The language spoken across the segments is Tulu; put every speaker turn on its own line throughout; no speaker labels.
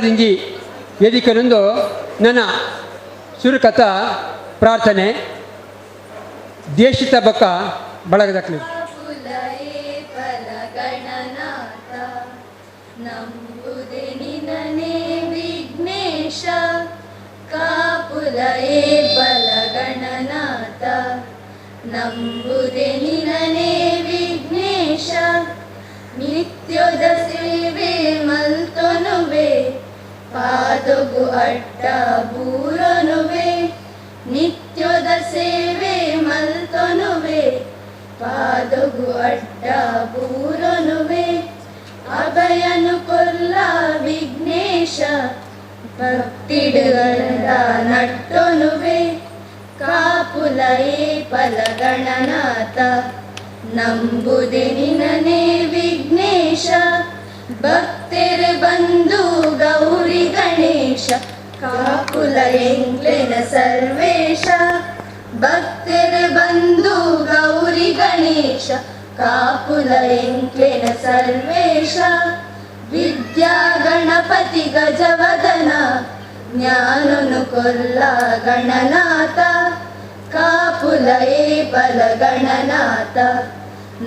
ದಿಂಜಿ ವೇದಿಕೆನೊಂದು ನನ್ನ ಸುರುಕಥ ಪ್ರಾರ್ಥನೆ ದೇಶಿತ ಬೊಕ್ಕ ಬಳಗದಕ್ಲೆ.
ಪುಲಯೇ ಫಲಗಣನಾಥ ನಂಬುದೆ ನಿನನೇ ವಿಘ್ನೇಶ. ಕಾಪುಲಯೇ ಫಲಗಣನಾಥ ನಂಬುದೆ ನಿನನೇ ವಿಘ್ನೇಶ. ನಿತ್ಯದ ಸೇವೆ ಮಲ್ತೊನುವೆ ಪಾದೊಗು ಅಡ್ಡ ಬೂರೊನುವೆ. ನಿತ್ಯದ ಸೇವೆ ಮಲ್ತೊನುವೆ ಪಾದೊಗು ಅಡ್ಡ ಬೂರೊನುವೆ. ಅಭಯನು ಕೊಲ್ಲ ವಿಘ್ನೇಶ ಭಕ್ತಿಡುಗಂಡ ನಟ್ಟೊನುವೆ. ಕಾಪುಲಯೇ ಫಲಗಣನಾಥ ನಂಬುದೆ ನಿನನೇ ವಿಘ್ನೇಶ. ಭಕ್ತರು ಬಂದು ಗೌರಿ ಗಣೇಶ ಕಾಪುಲ ಎಂಕ್ಲೆನ ಸರ್ವೇಶ. ಭಕ್ತರು ಬಂದು ಗೌರಿ ಗಣೇಶ ಕಾಪುಲ ಎಂಕ್ಲೆನ ಸರ್ವೇಶ. ವಿದ್ಯಾ ಗಣಪತಿ ಗಜವದನ ಜ್ಞಾನನು ಕೊಲ್ಲ ಗಣನಾಥ. ಕಾಪುಲಯೇ ಫಲಗಣನಾಥ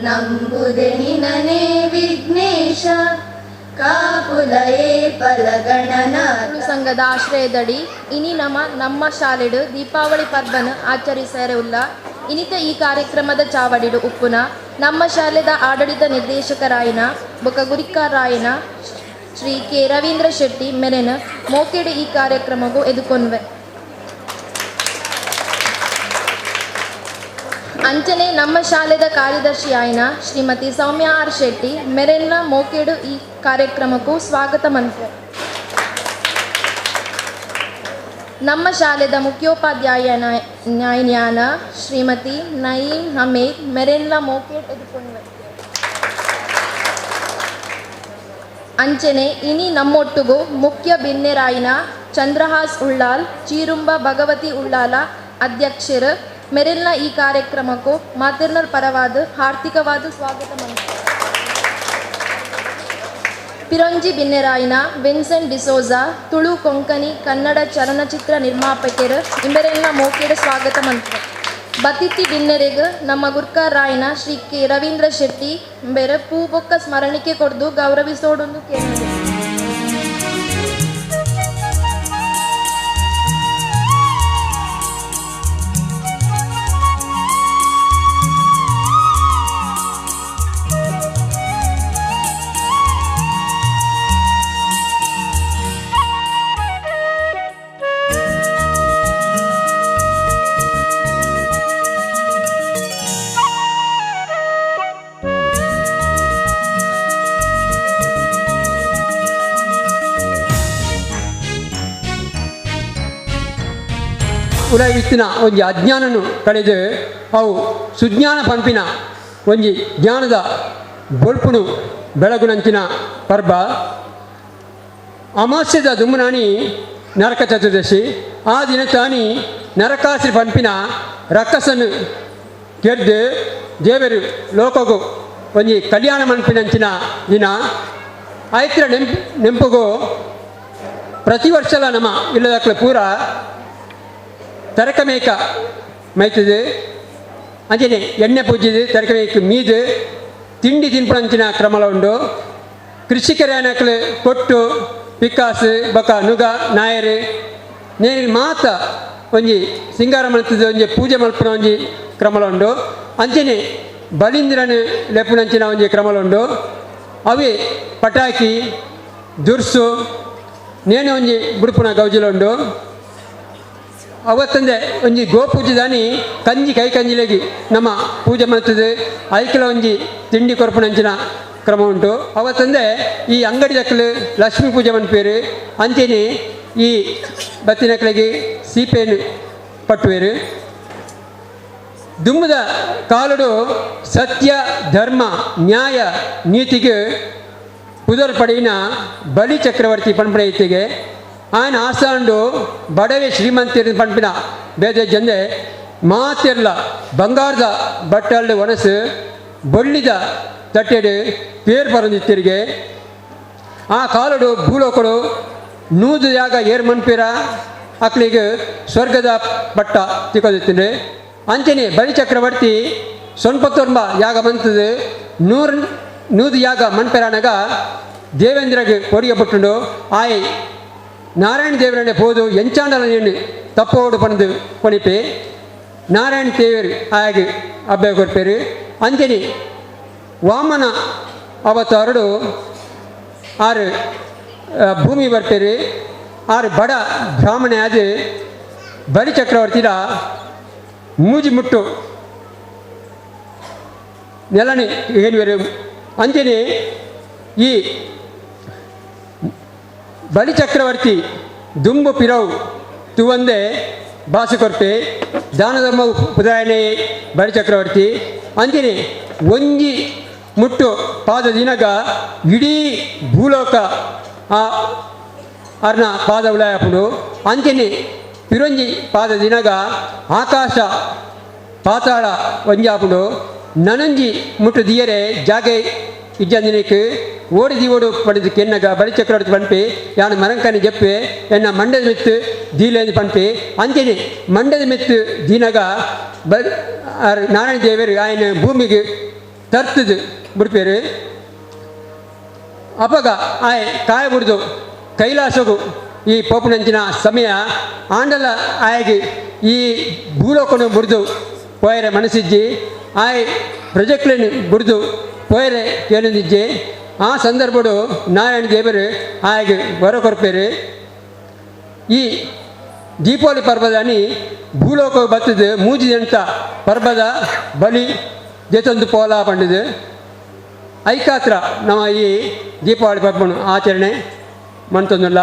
ನಂಬುದೆ ನಿನನೇ ವಿಘ್ನೇಶ. ಕಾಪುಲಯೇ ಫಲಗಣನಾಥ.
ತುಳು ಸಂಘದ ಆಶ್ರಯದಡಿ ಇನಿ ನಮ್ಮ ನಮ್ಮ ಶಾಲೆಡು ದೀಪಾವಳಿ ಪರ್ಬನು ಆಚರಿಸರೆ ಉಲ್ಲ. ಇನಿತ ಈ ಕಾರ್ಯಕ್ರಮದ ಚಾವಡಿಡು ಉಪ್ಪುನ ನಮ್ಮ ಶಾಲೆದ ಆಡಳಿತ ನಿರ್ದೇಶಕರಾಯನ ಬೊಕ ಗುರಿಕಾರಾಯನ ಶ್ರೀ ಕೆ ರವೀಂದ್ರ ಶೆಟ್ಟಿ ಮೆರೆನ ಮೋಕೆಡು ಈ ಕಾರ್ಯಕ್ರಮಗೂ ಎದುಕೊನ್ವೆ. ಅಂಚನೆ ನಮ್ಮ ಶಾಲೆದ ಕಾರ್ಯದರ್ಶಿ ಆಯ್ನ ಶ್ರೀಮತಿ ಸೌಮ್ಯ ಆರ್ ಶೆಟ್ಟಿ ಮೆರೆನ್ನ ಮೋಕೆಡು ಈ ಕಾರ್ಯಕ್ರಮಕ್ಕೂ ಸ್ವಾಗತ ಮನ್ಪೆ. ನಮ್ಮ ಶಾಲೆದ ಮುಖ್ಯೋಪಾಧ್ಯಾಯ ನ್ಯಾಯಜ್ಞಾನ ಶ್ರೀಮತಿ ನಯೀಂ ಹಮೀದ್ ಮೆರೆನ್ಲ ಮೋಕೆಡ್ ಎದುಕೊಂಡ್ವೆ. ಅಂಚನೆ ಇನಿ ನಮ್ಮೊಟ್ಟುಗು ಮುಖ್ಯ ಬಿನ್ನೆರಾಯಿನ ಚಂದ್ರಹಾಸ್ ಉಳ್ಳಾಲ್, ಚೀರುಂಬ ಭಗವತಿ ಉಳ್ಳಾಲ ಅಧ್ಯಕ್ಷರು ಮೆರೆಲ್ನ ಈ ಕಾರ್ಯಕ್ರಮಕ್ಕೂ ಮಾತಿರ್ನರ್ ಪರವಾದ ಹಾರ್ದಿಕವಾದ ಸ್ವಾಗತ ಮನ್ಪೆ. ಪಿರಂಜಿ ಬಿನ್ನೆರಾಯಿನ ವಿನ್ಸೆಂಟ್ ಡಿಸೋಜಾ, ತುಳು, ಕೊಂಕಣಿ, ಕನ್ನಡ ಚಲನಚಿತ್ರ ನಿರ್ಮಾಪಕರು ಇಂಬೆರೆಲ್ಲ ಮೋಕೆಡ್ ಸ್ವಾಗತ ಮನ್ಪೆ. ಬತಿತ್ತಿ ಬಿನ್ನೆರೆಗ್ ನಮ್ಮ ಗುರ್ಕಾರ್ ರಾಯನ ಶ್ರೀ ಕೆ ರವೀಂದ್ರ ಶೆಟ್ಟಿ ಬೇರೆ ಪೂ ಬೊಕ್ಕ ಸ್ಮರಣಿಕೆ ಕೊಡ್ದು ಗೌರವಿಸೋಡೊಂದು ಕೇಳಿದೆ.
ಉಲವಿತ್ತಿನ ಒಂಜಿ ಅಜ್ಞಾನನು ಕಳೆದು ಅವು ಸುಜ್ಞಾನ ಪಂಪಿನ ಒಂಜಿ ಜ್ಞಾನದ ಬೊಲ್ಪುನು ಬೆಳಗುನಂಚಿನ ಪರ್ಬ. ಅಮಾಸ್ಯದ ದುಮ್ಮನಾನಿ ನರಕ ಚತುರ್ದಶಿ. ಆ ದಿನ ತಾನಿ ನರಕಾಸುರ ಪಂಪಿನ ರಕ್ಕಸನು ಕೆರ್ದು ದೇವರು ಲೋಕಗು ಒಂಜಿ ಕಲ್ಯಾಣ ಮನ್ಪಿನಂಚಿನ ದಿನ. ಆಯ್ತರ ನೆಂಪುಗು ಪ್ರತಿ ವರ್ಷಲ ನಮ್ಮ ಇಲ್ಲದಕ್ಲ ಪೂರ ತರಕ ಮೇಕ ಮೈತದೆ. ಅಂಚನೆ ಎಣ್ಣೆ ಪೂಜಿದು ತರಕ ಮೇಕ ಮೀದು ತಿಂಡಿ ತಿನ್ಪುನಂಚಿನ ಕ್ರಮಲ ಉಂಡು. ಕೃಷಿಕರೇನಕ್ಲು ಕೊಟ್ಟು ಪಿಕ್ಕಾಸು ಬೊಕ ನುಗ ನಾಯರು ನೇರಿ ಮಾತ ಒಂಜಿ ಸಿಂಗಾರ ಮಲ್ತದ ಒಂಜಿ ಪೂಜೆ ಮಲ್ಪುನ ಒಂಜಿ ಕ್ರಮಲ ಉಂಡು. ಅಂಚನೆ ಬಲಿಂದ್ರನ ಲೆಪ್ಪುನಂಚಿನ ಒಂಜಿ ಕ್ರಮಲ ಉಂಡು. ಅವೆ ಪಟಾಕಿ ದುರ್ಸು ನೇನು ಒಂಜಿ ಬುಡುಪುನ ಗೌಜಿಲ ಉಂಡು. ಅವತ್ತಂದೆ ಒಂಜಿ ಗೋಪೂಜೆ ದಾನಿ ಕಂಜಿ ಕೈ ಕಂಜಿಲೆಗಿ ನಮ್ಮ ಪೂಜೆ ಮಾಡ್ತದೆ. ಐಕ್ಲ ಒಂಜಿ ತಿಂಡಿ ಕೊರ್ಪುನಂಚಿನ ಕ್ರಮ ಉಂಟು. ಅವತ್ತಂದೆ ಈ ಅಂಗಡಿ ದಕ್ಕಲು ಲಕ್ಷ್ಮೀ ಪೂಜೆ ಮನ್ಪೇರು. ಅಂಚೆನೆ ಈ ಬತ್ತಿನಕ್ಲೆಗೆ ಸೀಪೆಯನ್ನು ಪಟ್ಟುವೇರು. ದುಮ್ಮದ ಕಾಲುಡು ಸತ್ಯ ಧರ್ಮ ನ್ಯಾಯ ನೀತಿಗೆ ಪುದರ್ ಪಡೆಯಿನ ಬಲಿ ಚಕ್ರವರ್ತಿ ಪಂಪಣೈತಿಗೆ ಆಯನ ಆಸಾಂಡು ಬಡವೆ ಶ್ರೀಮಂತಿರ ಪಂಪಿನ ಬೇದ ಜಂದೆ ಮಾತಿರ್ಲ ಬಂಗಾರದ ಬಟ್ಟಲ್ಡು ಒಣಸು ಬೊಳ್ಳಿದ ತಟ್ಟೆಡು ಪೇರ್ ಪರಂದಿತ್ತಿರಿಗೆ. ಆ ಕಾಲುಡು ಭೂಲೋಕಡು 100 ಯಾಗ ಏರ್ ಮನ್ಪೀರ ಅಕ್ಲಿಗೆ ಸ್ವರ್ಗದ ಪಟ್ಟ ತಿಕ್ಕೋದಿತ್ತಂಡು. ಅಂಚನೆ ಬಲಿ ಚಕ್ರವರ್ತಿ ಸೊನ್ಪತ್ತೊಂಬ ಯಾಗ ಮಂತದು 100 ಯಾಗ ಮನ್ಪೆರಾನಗ ದೇವೇಂದ್ರಗೆ ಕೊಡಿಗೆ ಪಟ್ಟುಂಡು. ಆಯ್ ನಾರಾಯಣ ದೇವರನ್ನೇ ಪೋದು ಎಂಚಾಂಡಲ ನೀನು ತಪ್ಪೋಡು ಪಂದು ಕೊನಿಪೆ ನಾರಾಯಣ ದೇವರು ಆಯಗ್ ಅಬ್ಬೆ ಕೊರ್ಪೇರು. ಅಂಚನೆ ವಾಮನ ಅವತಾರಡು ಆರು ಭೂಮಿ ಬರ್ಪೇರು. ಆರು ಬಡ ಬ್ರಾಹ್ಮಣೆ ಅದು ಬಲಿ ಚಕ್ರವರ್ತಿದ ಮೂಜಿ ಮುಟ್ಟು ನೆಲನಿ ಏನುವರು. ಅಂಚನೆ ಈ ಬಲಿ ಚಕ್ರವರ್ತಿ ದುಂಬು ಪಿರವು ತುವಂದೆ ಬಾಸು ಕೊರ್ಪೆ ದಾನಧರ್ಮ ಉದಾಹರಣೆ ಬಲಿ ಚಕ್ರವರ್ತಿ. ಅಂಚನೆ ಒಂಜಿ ಮುಟ್ಟು ಪಾದ ದಿನಗ ಇಡೀ ಭೂಲೋಕ ಆ ಅರ್ನ ಪಾದ ಉಲಾಯಪುಂಡು. ಅಂಚನೆ ಪಿರೊಂಜಿ ಪಾದ ದಿನಗ ಆಕಾಶ ಪಾತಾಳ ಒಂಜಾಪುಂಡು. ನನಂಜಿ ಮುಟ್ಟು ದಿಯರೆ ಜಾಗೆ ಇಜ್ಜಂದಿನಿಕ್ ಓಡಿ ದಿವೋಡು ಪಡೆದು ಕೆನ್ನಗ ಬಲಿ ಚಕ್ರವರ್ತಿ ಪನ್ಪೆ ಯಾನು ಮರಂಕನೆ ಜಪ್ಪೆ ಎನ್ನ ಮಂಡದ ಮಿತ್ತು ದೀಲೇಂದು ಪನ್ಪೆ. ಅಂಚನೆ ಮಂಡದ ಮಿತ್ತು ದೀನಗ ಬ ನಾರಾಯಣ ದೇವರು ಆಯನ ಭೂಮಿಗೆ ತರ್ತದು ಬಿಡ್ಪೇರು. ಅಪಗ ಆಯ್ ಕಾಯ ಬುಡ್ದು ಕೈಲಾಸಗು ಈ ಪೋಪುನಂಚಿನ ಸಮಯ ಆಂಡಲ ಆಯಗೆ ಈ ಭೂಲೋಕನು ಬುಡ್ದು ಪೋಯರೆ ಮನಸ್ಸಿಜ್ಜಿ ಆಯ್ ಪ್ರಜೆಕ್ಲೆನ್ ಬುಡ್ದು ಪೋಯರೆ ಕೇಳಿದ್ಜೆ. ಆ ಸಂದರ್ಭಡು ನಾರಾಯಣ ದೇವರು ಆಯಗೆ ವರ ಕೊರ್ಪೇರು. ಈ ದೀಪಾವಳಿ ಪರ್ವದಾನಿ ಭೂಲೋಕ ಬತ್ತದು ಮೂಜಿದಂತ ಪರ್ವದ ಬಲಿ ಜೊತೊಂದು ಪೋಲ ಪಂಡಿದು ಐಕಾತ್ರ ನಮ್ಮ ಈ ದೀಪಾವಳಿ ಪರ್ವನು ಆಚರಣೆ ಮಂತೊಂದುಲ್ಲ.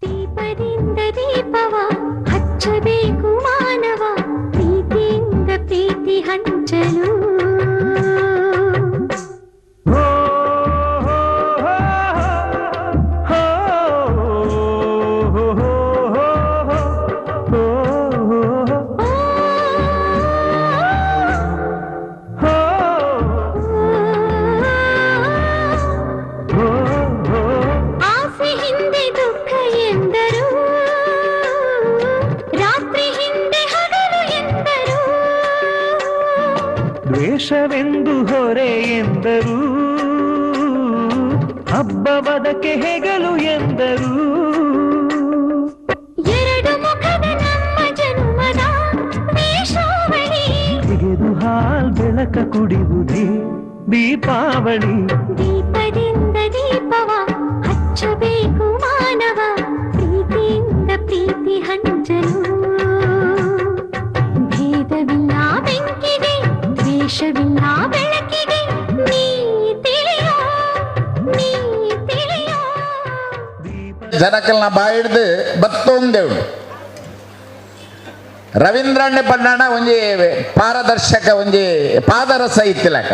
ದೀಪದಿಂದ ದೀಪವ ಹಚ್ಚಬೇಕು ಮಾನವ, ಪ್ರೀತಿಯಿಂದ ಪ್ರೀತಿ ಹಂಚಲು. ಆಸೆ ಹಿಂದೆ ದುಃಖ ಎಂದರು, ರಾತ್ರಿ ಹಿಂದೆ ಹಗಲು ಎಂದರು,
ದ್ವೇಷವೆಂದು ಹೊರೆ ಎಂದರು, ಹಬ್ಬವದಕ್ಕೆ ಹೆಗಲು ಎಂದರು.
ಎರಡು ಮುಖದ ನಮ್ಮ ಜನುಮದ ವೇಷಾವಳಿ,
ತೆಗೆದು ಹಾಲ್ ಬೆಳಕ ಕುಡಿಯುವುದೇ ದೀಪಾವಳಿ.
ದೀಪದಿಂದ ದೀಪವ ಹಚ್ಚಬೇಕು ಮಾನವ, ಪ್ರೀತಿಯಿಂದ ಪ್ರೀತಿ ಹಂಚಲು. ಭೇದವಿಲ್ಲ ಬೆಂಕಿಗೆ, ದ್ವೇಷವಿಲ್ಲ ಬೆಳಕಿಗೆ, ನೀ ತಿಳಿಯೋ ನೀ ತಿಳಿಯೋ.
ಜನಕಲ್ನ ಬಾಯಿ ಹಿಡ್ದು ಬತ್ತೊಂದೇವುಂಡು. ರವೀಂದ್ರಣ್ಣ ಪಣ್ಣಾಣ ಒಂಜಿ ಪಾರದರ್ಶಕ ಒಂಜಿ ಪಾದರಸ ಇತ್ತಿಲಕ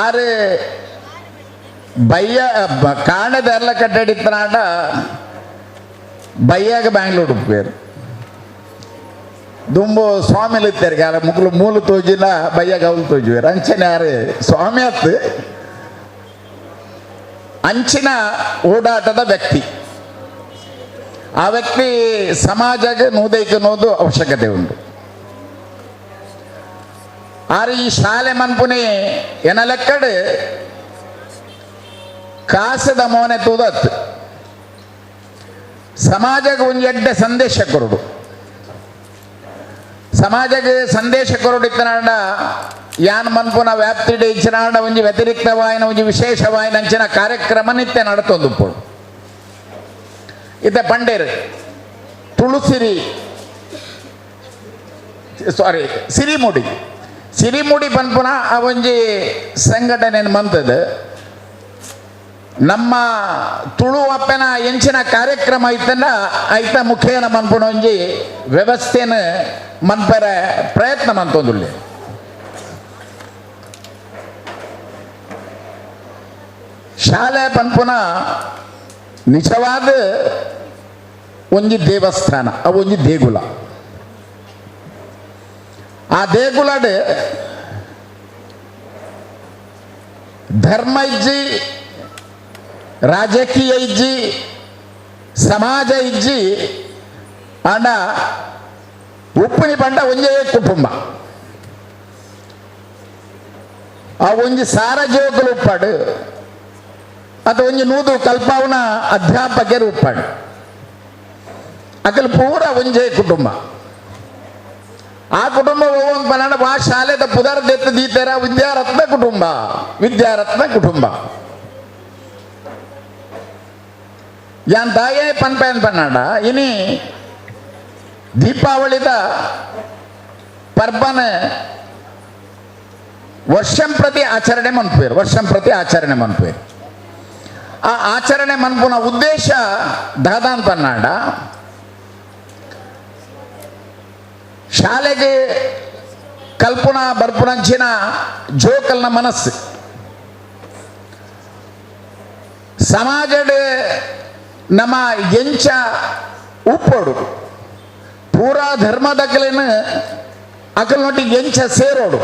ಆರು ಬಯ್ಯ ಕಾಣದ ಎಲ್ಲ ಕಟ್ಟಡಿತ್ತನಾಡ ಬಯ್ಯಾಗ ಬ್ಯಾಂಗ್ಳೂರು ಉಪ್ಪೇರು ದುಂಬು ಸ್ವಾಮಿಲು ಇತ್ತಾರೆ ಯಾರ ಮುಗ್ಲು ಮೂಲು ತೋಜಿನ ಬಯ್ಯಾಗ ಅವಲು ತೋಜುವೇರು. ಅಂಚನೆ ಯಾರು ಸ್ವಾಮಿ ಅತ್ತು ಅಂಚಿನ ಓಡಾಟದ ವ್ಯಕ್ತಿ. ಆ ವ್ಯಕ್ತಿ ಸಮಾಜಕ್ಕೆ ನೂದೈಕ ನೋದು ಅವಶ್ಯಕತೆ ಉಂಟು. ಆರು ಈ ಶಾಲೆ ಮನ್ಪುನಿ ಎನಲೆಕ್ಕಡು ಕಾಸದ ಮೋನೆ ತೂದತ್ತು ಸಮಾಜಕ್ಕೆ ಒಂದು ಎಡ್ಡೆ ಸಂದೇಶ ಕೊರಡು. ಸಮಾಜಕ್ಕೆ ಸಂದೇಶ ಕೊರಡಿತ್ತನಾಂಡ ಯಾನ್ ಮನ್ಪುನ ವ್ಯಾಪ್ತಿಡೆ ಇచ్చిನಾಂಡ ಒಂಜಿ ವ್ಯತಿರಿಕ್ತವಾಯಿನ ಒಂಜಿ ವಿಶೇಷವಾಯಿನ ಅಂಚಿನ ಕಾರ್ಯಕ್ರಮ ನಿತ್ಯ ನಡತೊಂದುಪ್ಪುಡು. ಇತ್ತೆ ಪಂಡೇರು ತುಳುಸಿರಿ ಸಾರಿ ಸಿರಿಮುಡಿ ಸಿರಿಮುಡಿ ಪನ್ಪುನ ಆ ಒಂಜಿ ಸಂಘಟನೆ ಮಂತದ ನಮ್ಮ ತುಳು ಅಪ್ಪನ ಎಂಚಿನ ಕಾರ್ಯಕ್ರಮ ಇತ್ತಂಡ ಐತ ಮುಖೇನ ಮನ್ಪುನ ಒಂಜಿ ವ್ಯವಸ್ಥೆನ ಮನ್ಪರ ಪ್ರಯತ್ನ ಮಂತೊಂದುಲ್ಲೆ. ಶಾಲೆ ಪನ್ಪುನ ನಿಜವಾದ ಒಂಜಿ ದೇವಸ್ಥಾನ, ಅವು ಒಂಜಿ ದೇಗುಲ. ಆ ದೇಗುಲಡ್ ಧರ್ಮ ಇಜ್ಜಿ, ರಾಜಕೀಯ ಇಜ್ಜಿ, ಸಮಾಜ ಇಜ್ಜಿ ಆಂಡ ಉಪ್ಪುನಿ ಪಂಡ ಒಂಜೇ ಕುಟುಂಬ. ಆ ಒಂಜಿ ಸಾರ ಜೋಕುಲು ಉಪ್ಪಾಡು ಅದು ಒಂಜಿ ನೂದು ಕಲ್ಪಾವನ ಅಧ್ಯಾಪಕರು ಉಪ್ಪಾಡು ಅಕಲ್ ಪೂರ ಒಂಜೇ ಕುಟುಂಬ. ಆ ಕುಟುಂಬ ಒವ್ವೊಂದು ಪನಾಡ ಆ ಶಾಲೆದ ಪುದರ್ ದೆತ್ತು ದೀತೆರ ವಿದ್ಯಾರತ್ನ ಕುಟುಂಬ, ವಿದ್ಯಾರತ್ನ ಕುಟುಂಬ. ಯಾನ್ ದಾಯೇ ಪನ್ಪೇನ್ ಪನ್ನಾಡ ಇನಿ ದೀಪಾವಳಿದ ಪರ್ಬನ ವರ್ಷಂ ಪ್ರತಿ ಆಚರಣೆ ಮನ್ಪೇರು, ವರ್ಷಂ ಪ್ರತಿ ಆಚರಣೆ ಮನ್ಪೇರು. ಆ ಆಚರಣೆ ಮನ್ಪುನ ಉದ್ದೇಶ ದಾದಾನ್ ಪನ್ನಾಡ ಶಾಲೆಗೆ ಕಲ್ಪುನ ಬರ್ಪುನಂಚಿನ ಜೋಕಲ್ನ ಮನಸ್ಸು ಸಮಾಜದ ನಮ್ಮ ಎಂಚ ಉಪ್ಪೋಡು ಪೂರಾ ಧರ್ಮದಕಲೇನು ಅಕಲ್ನೊಟ್ಟಿಗೆ ಎಂಚ ಸೇರೋಡು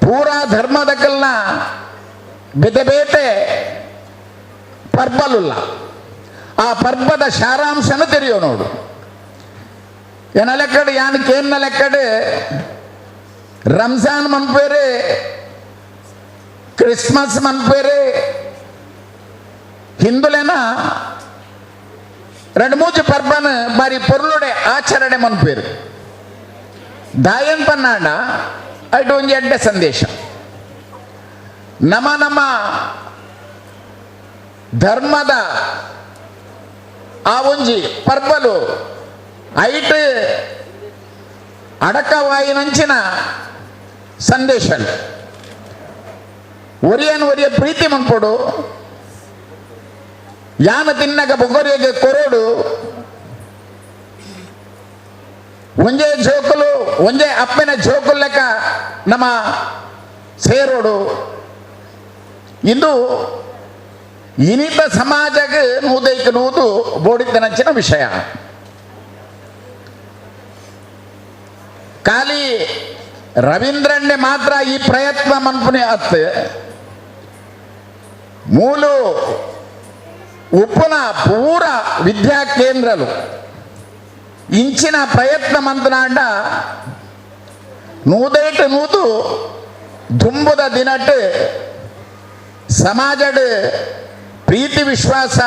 ಪೂರಾ ಧರ್ಮದಕಲ್ನ ಬೇತೆ ಬೇತೆ ಪರ್ಬಲುಲ್ಲ ಆ ಪರ್ಬದ ಸಾರಾಂಶನ ತೆರೆಯೋ ನೋಡು. ಎನ ಲೆಕ್ಕಡು ಯಾನ್ ಕೇನ್ನ ಲೆಕ್ಕಡು ರಂಜಾನ್ ಮನ್ಪೇರು, ಕ್ರಿಸ್ಮಸ್ ಮನ್ಪೇರು, ಹಿಂದುಲೇನ రెండు ಮೂಜು ಪರ್ಬನ್ ಬಾರಿ ಪೊರ್ಲುಡೆ ಆಚರಣೆ ಮನ್ಪೇರು. ದಾಯನ್ ಪನ್ನಾಂಡ ಅಯ್ಟು ಒಂಜಿ ಎಡ್ಡೆ ಸಂದೇಶ. ನಮ್ಮ ನಮ್ಮ ಧರ್ಮದ ಆ ಒಂಜಿ ಪರ್ಬಲು ಐಟ್ ಅಡಕವಾಯಿನಂಚಿನ ಸಂದೇಶ. ಒರಿಯನ್ ಒರಿಯ ಪ್ರೀತಿ ಮನ್ಪೊಡು, ಯಾನ ತಿನ್ನಗ ಬೊಗೊರಿಗೆ ಕೊರೋಡು, ಒಂಜೇ ಜೋಕುಲು ಒಂಜೇ ಅಪ್ಪನ ಜೋಕುಲು ಲೆಕ್ಕ ನಮ್ಮ ಸೇರೋಡು. ಇಂದು ಇನಿತ ಸಮಾಜಕ್ಕೆ ನೂದೈಕ ನೂದು ಬೋಡಿದ್ದನಂಚಿನ ವಿಷಯ. ಖಾಲಿ ರವೀಂದ್ರಣ್ಣೆ ಮಾತ್ರ ಈ ಪ್ರಯತ್ನ ಮನ್ಪುನೆ ಅತ್ ಮೂಲು ಉಪ್ಪುನ ಪೂರ ವಿದ್ಯಾ ಕೇಂದ್ರಲು ಇಂಚಿನ ಪ್ರಯತ್ನ ಮಂತನಾಂಡ ನೂದೈಟು ನೂದು ದುಂಬುದ ದಿನಟ್ ಸಮಾಜಡ್ ಪ್ರೀತಿ ವಿಶ್ವಾಸ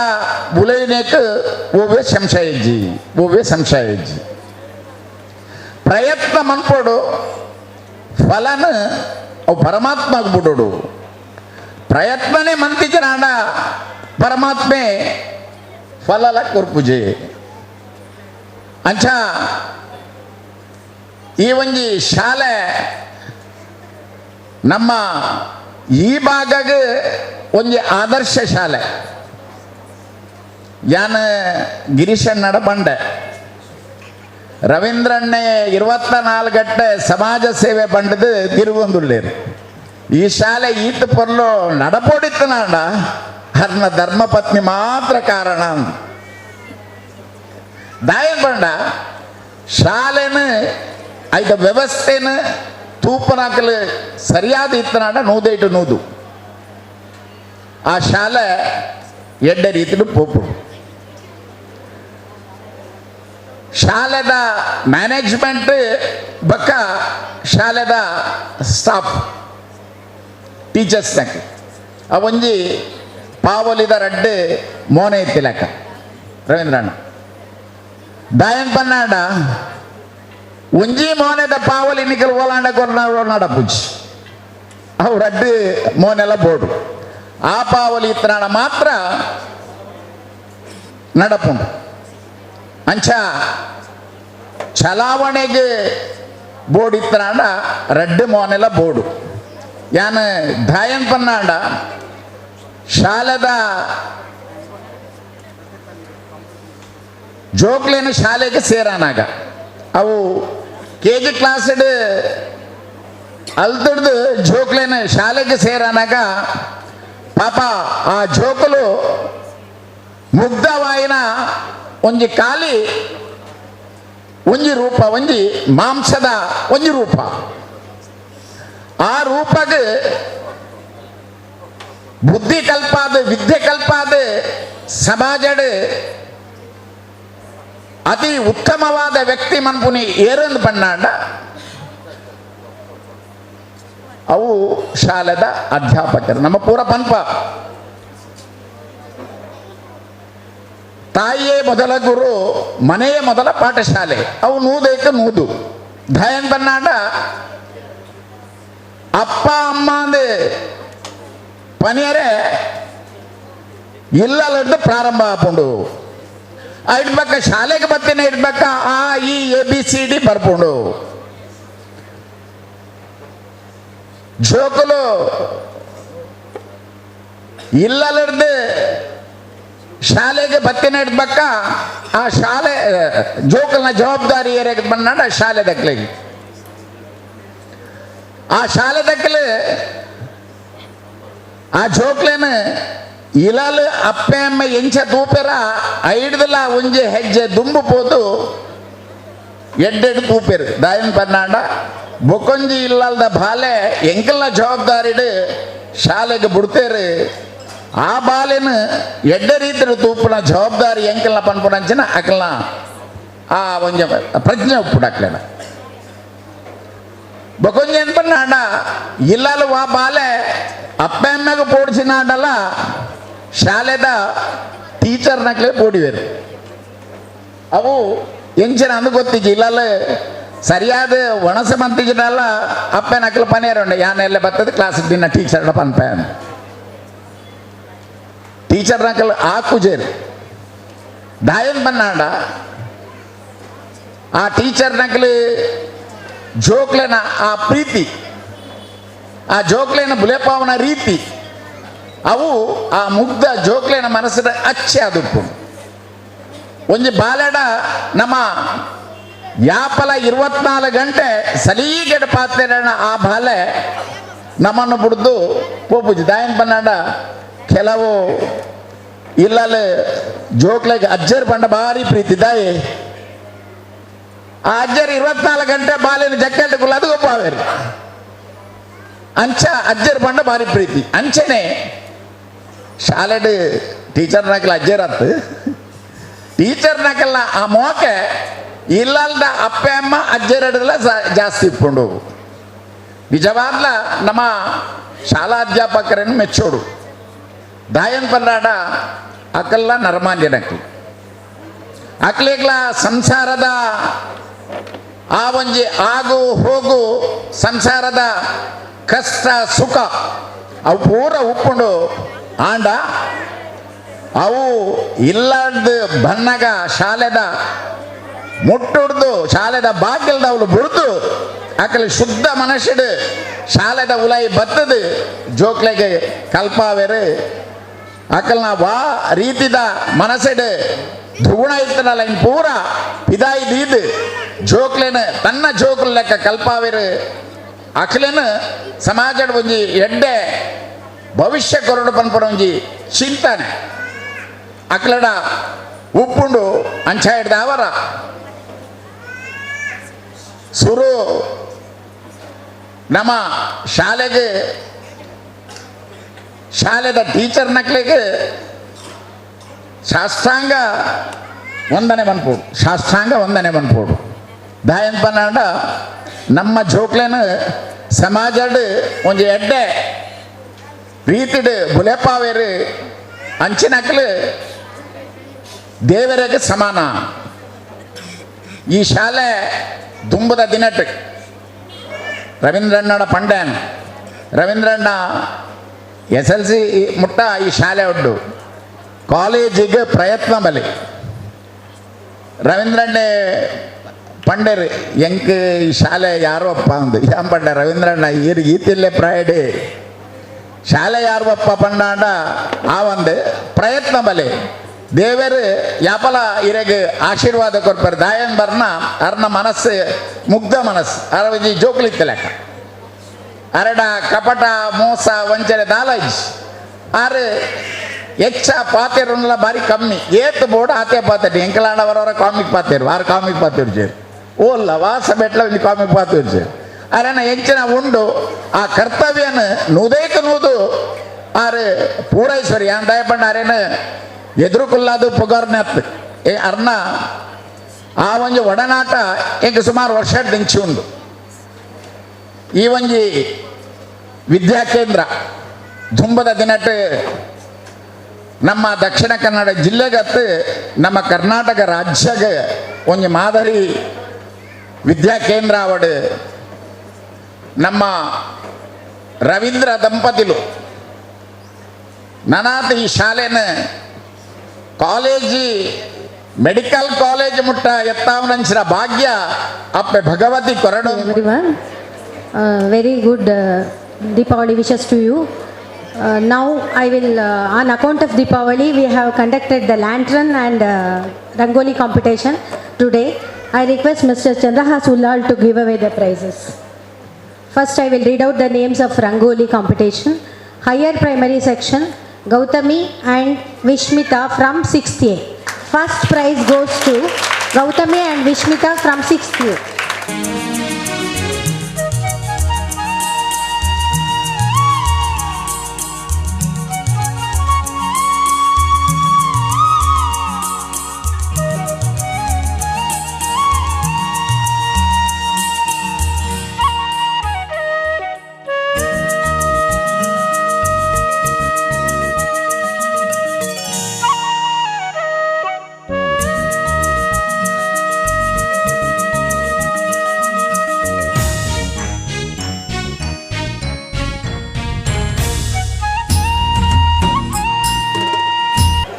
ಉಲೈನೇಕ್ ಓವೇ ಸಂಶಯ ಇಜ್ಜಿ, ಓವೇ ಸಂಶಯ ಇಜ್ಜಿ. ಪ್ರಯತ್ನ ಮನ್ಪೊಡು ಫಲನ ಅವು ಪರಮಾತ್ಮಗ್ ಬಿಡೋಡು. ಪ್ರಯತ್ನನೇ ಮಂತಿಜನಾಂಡ ಪರಮಾತ್ಮೆ ಫಲಲ ಕೊರ್ಪುಜೆ. ಅಂಚ ಈ ಒಂಜಿ ಶಾಲೆ ನಮ್ಮ ಈ ಭಾಗಗೆ ಒಂಜಿ ಆದರ್ಶ ಶಾಲೆ. ಯಾನ್ ಗಿರೀಶಣ್ಣಡ ಬಂಡೆ ರವೀಂದ್ರಣ್ಣೆ 24 ಗಂಟೆ ಸಮಾಜ ಸೇವೆ ಬಂಡದು ತಿರುಗೊಂದುಳ್ಳೇರು. ಈ ಶಾಲೆ ಈತ ಪೊರ್ಲು ನಡಪೋಡಿತ್ತನಾಂಡ ಅರ್ನ ಧರ್ಮಪತ್ನಿ ಮಾತ್ರ ಕಾರಣ. ದಾಯನ್ ಬಂಡ ಶಾಲೆನ ಐದ ವ್ಯವಸ್ಥೆನ ತೂಪನಾಕಲು ಸರಿಯಾದ ಇತ್ತನಾಂಡ ನೂದೈಟು ನೂದು ಆ ಶಾಲೆ ಎಡ್ಡೆ ರೀತಿಡು ಪೋಪು. ಶಾಲೆದ ಮ್ಯಾನೇಜ್ಮೆಂಟ್ ಬಕ್ಕ ಶಾಲೆದ ಸ್ಟಾಫ್ ಟೀಚರ್ಸ್ನಾಕ ಅವೊಂಜಿ ಪಾವಲಿದ ರಡ್ಡೆ ಮೋನೆ ಇತ್ತಿಲಕ್ಕ ರವೀಂದ್ರಣ್ಣ ದಾಯನ್ ಪನ್ನಾಂಡ ಒಂಜಿ ಮೋನೆದ ಪಾವಲಿ ನಿಕಲ್ ಓಲಾಂಡ ಕೊರ್ನಾಡ ಪೂಜಿ ಅವು ರಡ್ಡು ಮೋನೆಲ್ಲ ಬೋರ್ಡು ಆ ಪಾವಲಿ ಇತ್ತನಾಡ ಮಾತ್ರ ನಡಪುಂಡು. ಅಂಚ ಚಲಾವಣೆಗೆ ಬೋರ್ಡ್ ಇತ್ತನಾಂಡ ರಡ್ಡು ಮೋನೆಲ್ಲ ಬೋರ್ಡು. ಯಾನ್ ದಾಯನ್ ಪನ್ನಾಂಡ ಶಾಲೆದ ಜೋಕ್ಲೇನು ಶಾಲೆಗೆ ಸೇರಾನಾಗ ಅವು ಕೆ ಜಿ ಕ್ಲಾಸ್ಡ್ ಅಲ್ತಡ್ದು ಜೋಕ್ಲೇನು ಶಾಲೆಗೆ ಸೇರಾನಾಗ ಪಾಪ ಆ ಜೋಕುಲು ಮುಗ್ಧವಾಯಿನ ಒಂಜಿ ಖಾಲಿ ಒಂಜಿ ರೂಪ, ಒಂಜಿ ಮಾಂಸದ ಒಂಜಿ ರೂಪ. ಆ ರೂಪಗೆ ಬುದ್ಧಿ ಕಲ್ಪಾದ ವಿದ್ಯೆ ಕಲ್ಪಾದ ಸಮಾಜಡ್ ಅತಿ ಉತ್ತಮವಾದ ವ್ಯಕ್ತಿ ಮನ್ಪುನಿ ಏರಂದು ಪಣ್ಣಾಂಡ ಅವು ಶಾಲೆದ ಅಧ್ಯಾಪಕರು. ನಮ್ಮ ಪೂರ ಪನ್ಪ ತಾಯಿಯೇ ಮೊದಲ ಗುರು, ಮನೆಯೇ ಮೊದಲ ಪಾಠಶಾಲೆ. ಅವು ನೂದೇಕ ನೂದು ಧಯನ್ ಬನ್ನಾಂಡ ಅಪ್ಪ ಅಮ್ಮ ಅಂದು ಪನಿಯರೆ ಇಲ್ಲಲ್ಲಿಡ್ದು ಪ್ರಾರಂಭ ಆಪುಂಡು. ಇಡ್ಬೇಕ ಶಾಲೆಗೆ ಬತ್ತಿನ ಇಡ್ಬೇಕ ಆ E A B C D ಬರ್ಪುಂಡು. ಜೋಕುಲು ಇಲ್ಲಲ್ಲಿಡ್ದು ಶಾಲೆಗೆ ಬತ್ತಿನ ಇಡ್ಬೇಕ ಆ ಶಾಲೆ ಜೋಕಲ್ನ ಜವಾಬ್ದಾರಿ ಏರಿಯಾಗ ಬಂದಾಂಡ ಆ ಶಾಲೆ ದಕ್ಲಿಗೆ ಆ ಶಾಲೆ ದಕ್ಕಲು ಆ ಜೋಕ್ಲೇನು ಇಲಾಲ್ ಅಪ್ಪೆ ಅಮ್ಮ ಎಂಚ ತೂಪೆರ ಐಡ್ದಲ ಒಂಜಿ ಹೆಜ್ಜೆ ದುಂಬು ಪೋದು ಎಡ್ಡೆಡ್ ತೂಪೆರು ದಾಯನ್ ಪನ್ನಾಂಡ ಬೊಕೊಂಜಿ ಇಲ್ಲಲ್ದ ಬಾಲೆ ಎಂಕಲ್ನ ಜವಾಬ್ದಾರಿಡು ಶಾಲೆಗೆ ಬಿಡ್ತೇರು. ಆ ಬಾಲೆನ ಎಡ್ಡೆ ರೀತಿಯ ತೂಪುನ ಜವಾಬ್ದಾರಿ ಎಂಕಲ್ನ ಪನ್ಪುನಂಚಿನ ಅಕಲ್ನ ಆ ಒಂಜಿ ಪ್ರಜ್ಞೆ ಉಪ್ಪುಡು ಅಕ್ಲೆನ. ಬೊಕೊಂಜಿ ಏನ್ ಪನ್ನಾಂಡ ಇಲ್ಲಲ್ ವಾ ಬಾಲೆ ಅಪ್ಪೆ ಅಮ್ಮಗ ಪೋಡಿಸಿನಾಂಡಲ ಶಾಲೆದ ಟೀಚರ್ ನಕ್ಲೆ ಪೋಡಿವೇರು. ಅವು ಎಂಚಿನ ಅಂದು ಗೊತ್ತಿಜ್ಜಿ ಇಲ್ಲಲ್ಲ ಸರಿಯಾದ ಒಣಸ ಮಂತಿಜಿನಲ್ಲ ಅಪ್ಪೆ ನಕಲು ಪನೇರುಂಡೆ ಯಾನೆಲ್ಲ ಬರ್ತದೆ ಕ್ಲಾಸ್ ದಿನ ಟೀಚರ್ ಪನ್ಪೆ ಟೀಚರ್ ನಕಲು ಆಕುಜೇರು ದಾಯನ್ ಬನ್ನಾಂಡ ಆ ಟೀಚರ್ ನಕಲು ಜೋಕ್ಲೆನ ಆ ಪ್ರೀತಿ ಆ ಜೋಕ್ಲೆನ ಬುಲೆಪಾವನ ರೀತಿ ಅವು ಆ ಮುಗ್ಧ ಜೋಕ್ಲೆನ ಮನಸ್ಸಿನ ಅಚ್ಚೆ ಅದುಪ್ಪು. ಒಂಜಿ ಬಾಲೆಡ ನಮ್ಮ ಯಾಪಲ 24 ಗಂಟೆ ಸಲೀಗಡ ಪಾತ್ರೆನ ಆ ಬಾಲೆ ನಮ್ಮನ್ನು ಬಿಡ್ದು ಪೋಪುಜಿ. ದಾಯನ್ ಪನ್ನಾಂಡ ಕೆಲವು ಇಲ್ಲಲ್ಲಿ ಜೋಕ್ಲೆಗೆ ಅಜ್ಜರ್ ಪಂಡ ಭಾರಿ ಪ್ರೀತಿ ದಾಯಿ ಆ ಅಜ್ಜರ್ 24 ಗಂಟೆ ಬಾಲಿನ ಜಕ್ಕೆಟ್ ಕುಲ್ಲದು ಗೊಪ್ಪಾವೇರು ಅಂಚ ಅಜ್ಜರ್ ಪಂಡ ಭಾರಿ ಪ್ರೀತಿ. ಅಂಚನೆ ಶಾಲೆಡ್ ಟೀಚರ್ ನಕಲ ಅಜ್ಜರತ್ತು ಟೀಚರ್ ನಕಲ್ನ ಆ ಮೋಕೆ ಇಲ್ಲಲ್ದ ಅಪ್ಪೆ ಅಮ್ಮ ಅಜ್ಜರಡದಲ್ಲ ಜಾಸ್ತಿ ಇಪ್ಕೊಂಡು ನಿಜವಾದ್ಲ ನಮ್ಮ ಶಾಲಾ ಅಧ್ಯಾಪಕರನ್ನು ಮೆಚ್ಚೋಡು. ದಾಯನ್ ಪನ್ನಾಡ ಅಕಲ್ಲ ನರಮಾನ್ಯ ನಕಲು ಅಕ್ಲೇಗ್ಲ ಸಂಸಾರದ ಆ ಒಂಜಿ ಆಗು ಹೋಗು ಸಂಸಾರದ ಕಷ್ಟ ಸುಖ ಅವು ಪೂರ ಉಪ್ಪುಂಡು. ಆಂಡ ಅವು ಇಲ್ಲದ ಬನ್ನಗ ಶಾಲೆದ ಮುಟ್ಟುಡ್ದು ಶಾಲೆದ ಬಾಗಿಲ್ದ ಅವಳು ಬುಡ್ದು ಆಕಲಿ ಶುದ್ಧ ಮನಸ್ಸಿಡು ಶಾಲೆದ ಉಲಾಯಿ ಬತ್ತದು ಜೋಕ್ಲೆಗೆ ಕಲ್ಪಾವೇರು ಅಕಲ್ನ ವಾ ರೀತಿದ ಮನಸ್ಸಿಡು ದುಗುಣ ಇತ್ತನಲ್ಲ ಇನ್ ಪೂರ ಪಿದಾಯಿ ದೀದು ಜೋಕ್ಲೇನು ತನ್ನ ಜೋಕ್ಲ ಲೆಕ್ಕ ಕಲ್ಪಾವೇರು ಅಖಲೇನು ಸಮಾಜದ ಒಂಜಿ ಎಡ್ಡೆ ಭವಿಷ್ಯ ಕೊರಡು ಪನ್ಪುನ ಒಂಜಿ ಚಿಂತನೆ ಅಕ್ಲಡ ಉಪ್ಪುಂಡು ಅಂಚ ಹಿಡ್ದ ಅವರ ಸುರು ನಮ್ಮ ಶಾಲೆಗೆ ಶಾಲೆದ ಟೀಚರ್ ನಕ್ಲಿಗೆ ಸಾಷ್ಟಾಂಗ ವಂದನೆ ಮನ್ಪೋಡು ಸಾಷ್ಟಾಂಗ ವಂದನೆ ಮನ್ಪೋಡು. ದಾಯನ್ ಪನ್ನಾಂಡ ನಮ್ಮ ಜೋಕ್ಲೇನು ಸಮಾಜಡ್ ಒಂಜಿ ಎಡ್ಡೆ ರೀತಿಡ್ ಬುಲೆಪಾವೇರು ಅಂಚಿನಕ್ಲು ದೇವರಿಗೆ ಸಮಾನ. ಈ ಶಾಲೆ ದುಂಬದ ದಿನಟ್ ರವೀಂದ್ರಣ್ಣನ ಪಂಡ್ಯಾನ್ ರವೀಂದ್ರಣ್ಣ SLC ಮುಟ್ಟ ಈ ಶಾಲೆ ಉಡ್ಡು ಕಾಲೇಜಿಗೆ ಪ್ರಯತ್ನ ಬಲಿ ರವೀಂದ್ರಣ್ಣೆ ಪಂಡೇರು ಎಂಕ್ ಈ ಶಾಲೆ ಯಾರೋ ಅಪ್ಪ ಅಂದು ಯಾನ್ ಪಂಡೆ ರವೀಂದ್ರಣ್ಣ ಈರ್ ಈತಿಲ್ಲೆ ಪ್ರೈಡ್ ಶಾಲೆ ಯಾರು ಅಪ್ಪ ಪಂಡಾಂಡ ಆ ಒಂದು ಪ್ರಯತ್ನ ಬಲೆ ದೇವರು ಯಾಪಲ ಇರೆಗ್ ಆಶೀರ್ವಾದ ಕೊರ್ಪರ್ ದಾಯನ್ ಬರ್ನ ಅರ್ನ ಮನಸ್ಸು ಮುಗ್ಧ ಮನಸ್ಸು ಅರ ಒಂಜಿ ಜೋಕ್ಲಿತ್ತ ಲೆಕ್ಕ ಅರಡ ಕಪಟ ಮೋಸ ವಂಚನೆ ದಾಲಜ್ ಆರು ಹೆಚ್ಚ ಪಾತೆರುನ್ಲ ಬಾರಿ ಕಮ್ಮಿ ಏತ್ ಬೋರ್ಡ್ ಆತೆ ಪಾತೆರು ಎಂಕಲಾಂಡ ವರವರ ಕಾಮಿಕ್ ಪಾತೆರು ಆರು ಕಾಮಿಕ್ ಪಾತೆರು ಸೇರು ಓಲ್ಲ ವಾಸ ಬೆಟ್ಲ ಒಂಜಿ ಕಾಮಿಕ್ ಪಾತೆರು ಸೇರು ಅರನ ಹೆಚ್ಚಿನ ಉಂಡು ಆ ಕರ್ತವ್ಯನ ನೂದೇಕ ನೂದು ಆರು ಪೂರೈಶ್ವರಿ ಯಾನ್ ದಯಪಂಡ ಅರೇನು ಎದುರುಕುಲ್ಲಾದು ಪುಗರ್ನತ್ ಏ ಅರ್ನ ಆ ಒಂಜಿ ಒಡನಾಟ ಎಂಕ್ ಸುಮಾರು ವರ್ಷ ದಿಂಚಿ ಉಂಡು. ಈ ಒಂಜಿ ವಿದ್ಯಾಕೇಂದ್ರ ದುಂಬದ ದಿನಟ್ ನಮ್ಮ ದಕ್ಷಿಣ ಕನ್ನಡ ಜಿಲ್ಲೆಗತ್ತು ನಮ್ಮ ಕರ್ನಾಟಕ ರಾಜ್ಯಗೆ ಒಂಜಿ ಮಾದರಿ ವಿದ್ಯಾಕೇಂದ್ರ ಅವಡು. ನಮ್ಮ ರವೀಂದ್ರ ದಂಪತಿಲು ನನಾತ್ ಈ ಶಾಲೆನ college medical college ಮುಟ್ಟ ಎತ್ತಾವನಂಚಿನ ಭಾಗ್ಯ ಅಪ್ಪೆ Bhagavathi ಕೊರಡು.
Everyone, very good Deepavali wishes to you. Now I will, on account of Deepavali, we have conducted the lantern and Rangoli competition today. I request Mr. Chandrahas Ullal to give away the prizes. First I will read out the names of Rangoli competition. Higher primary section, Gautami and Vishmita from 6th A. First prize goes to Gautami and Vishmita from 6th A.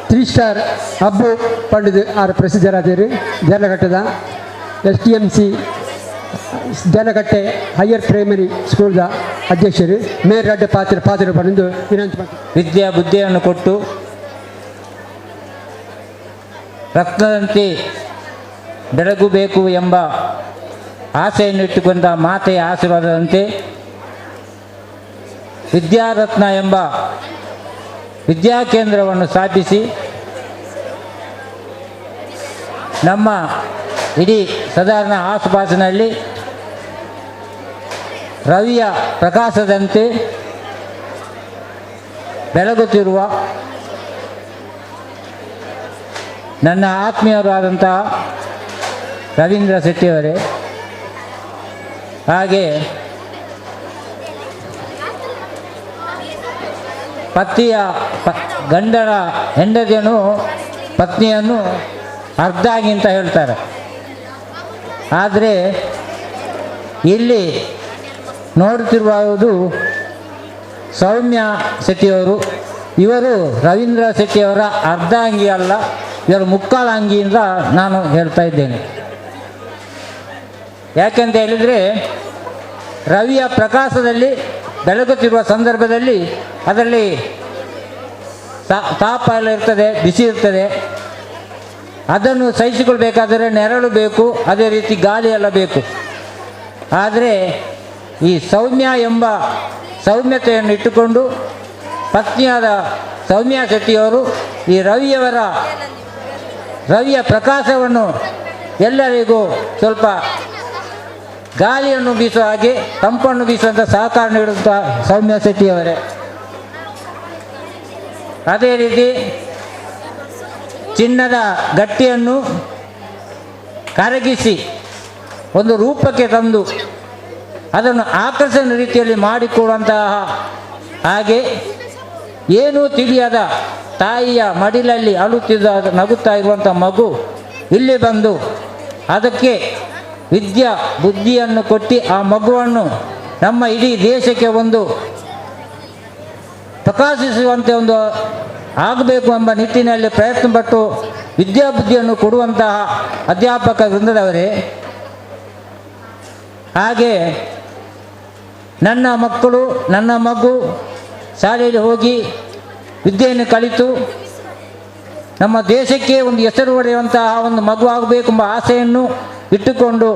Three star Abbu ಪಂಡಿದ್ R ಪ್ರಸಿದ್ಧರಾದರು. ದೇರ್ಲಕಟ್ಟೆದ S D M C Derlakatte higher primary ಸ್ಕೂಲ್ದ ಅಧ್ಯಕ್ಷರು ಮೇರ್ ರಡ್ಡ ಪಾತ್ರ ಪಾತ್ರ ಪಡೆದು ವಿನಂತಿ ಮಾಡ್ತಾರೆ.
ವಿದ್ಯಾ ಬುದ್ಧಿಯನ್ನು ಕೊಟ್ಟು ರತ್ನದಂತೆ ಬೆಳಗಬೇಕು ಎಂಬ ಆಸೆಯನ್ನು ಇಟ್ಟುಕೊಂಡ ಮಾತೆಯ ಆಶೀರ್ವಾದದಂತೆ ವಿದ್ಯಾರತ್ನ ಎಂಬ ವಿದ್ಯಾಕೇಂದ್ರವನ್ನು ಸ್ಥಾಪಿಸಿ ನಮ್ಮ ಇಡೀ ಸಾಧಾರಣ ಆಸುಪಾಸಿನಲ್ಲಿ ರವಿಯ ಪ್ರಕಾಶದಂತೆ ಬೆಳಗುತ್ತಿರುವ ನನ್ನ ಆತ್ಮೀಯರು ಆದಂತಹ ರವೀಂದ್ರ ಶೆಟ್ಟಿಯವರೇ, ಹಾಗೆ ಪತಿಯ ಗಂಡನ ಹೆಂಡತಿಯನ್ನು ಪತ್ನಿಯನ್ನು ಅರ್ಧಾಂಗಿ ಅಂತ ಹೇಳ್ತಾರೆ. ಆದರೆ ಇಲ್ಲಿ ನೋಡುತ್ತಿರುವುದು ಸೌಮ್ಯ ಶೆಟ್ಟಿಯವರು. ಇವರು ರವೀಂದ್ರ ಶೆಟ್ಟಿಯವರ ಅರ್ಧಾಂಗಿ ಅಲ್ಲ, ಇವರು ಮುಕ್ಕಾಲಾಂಗಿಯಿಂದ ನಾನು ಹೇಳ್ತಾ ಇದ್ದೇನೆ. ಯಾಕೆಂತ ಹೇಳಿದರೆ ರವಿಯ ಪ್ರಕಾಶದಲ್ಲಿ ಬೆಳಗುತ್ತಿರುವ ಸಂದರ್ಭದಲ್ಲಿ ಅದರಲ್ಲಿ ತಾಪ ಎಲ್ಲ ಇರ್ತದೆ, ಬಿಸಿ ಇರ್ತದೆ. ಅದನ್ನು ಸಹಿಸಿಕೊಳ್ಬೇಕಾದರೆ ನೆರಳು ಬೇಕು, ಅದೇ ರೀತಿ ಗಾಳಿ ಎಲ್ಲ ಬೇಕು. ಆದರೆ ಈ ಸೌಮ್ಯ ಎಂಬ ಸೌಮ್ಯತೆಯನ್ನು ಇಟ್ಟುಕೊಂಡು ಪತ್ನಿಯಾದ ಸೌಮ್ಯ ಶೆಟ್ಟಿಯವರು ಈ ರವಿಯ ಪ್ರಕಾಶವನ್ನು ಎಲ್ಲರಿಗೂ ಸ್ವಲ್ಪ ಗಾಳಿಯನ್ನು ಬೀಸುವ ಹಾಗೆ ತಂಪನ್ನು ಬೀಸುವಂಥ ಸಹಕಾರ ನೀಡುವಂಥ ಸೌಮ್ಯ ಶೆಟ್ಟಿಯವರೇ, ಅದೇ ರೀತಿ ಚಿನ್ನದ ಗಟ್ಟಿಯನ್ನು ಕರಗಿಸಿ ಒಂದು ರೂಪಕ್ಕೆ ತಂದು ಅದನ್ನು ಆಕರ್ಷಣ ರೀತಿಯಲ್ಲಿ ಮಾಡಿಕೊಡುವಂತಹ ಹಾಗೆ ಏನೂ ತಿಳಿಯದ ತಾಯಿಯ ಮಡಿಲಲ್ಲಿ ಅಳುತ್ತಿದ್ದ ನಗುತ್ತಾ ಇರುವಂಥ ಮಗು ಇಲ್ಲಿ ಬಂದು ಅದಕ್ಕೆ ವಿದ್ಯಾ ಬುದ್ಧಿಯನ್ನು ಕೊಟ್ಟು ಆ ಮಗುವನ್ನು ನಮ್ಮ ಇಡೀ ದೇಶಕ್ಕೆ ಒಂದು ಪ್ರಕಾಶಿಸುವಂತೆ ಒಂದು ಆಗಬೇಕು ಎಂಬ ನಿಟ್ಟಿನಲ್ಲಿ ಪ್ರಯತ್ನಪಟ್ಟು ವಿದ್ಯಾಬುದ್ಧಿಯನ್ನು ಕೊಡುವಂತಹ ಅಧ್ಯಾಪಕ ವೃಂದದವರೇ, ಹಾಗೆ ನನ್ನ ಮಕ್ಕಳು ನನ್ನ ಮಗು ಶಾಲೆಯಲ್ಲಿ ಹೋಗಿ ವಿದ್ಯೆಯನ್ನು ಕಲಿತು ನಮ್ಮ ದೇಶಕ್ಕೆ ಒಂದು ಹೆಸರು ಒಡೆಯುವಂತಹ ಒಂದು ಮಗು ಆಗಬೇಕೆಂಬ ಆಸೆಯನ್ನು ಇಟ್ಟುಕೊಂಡು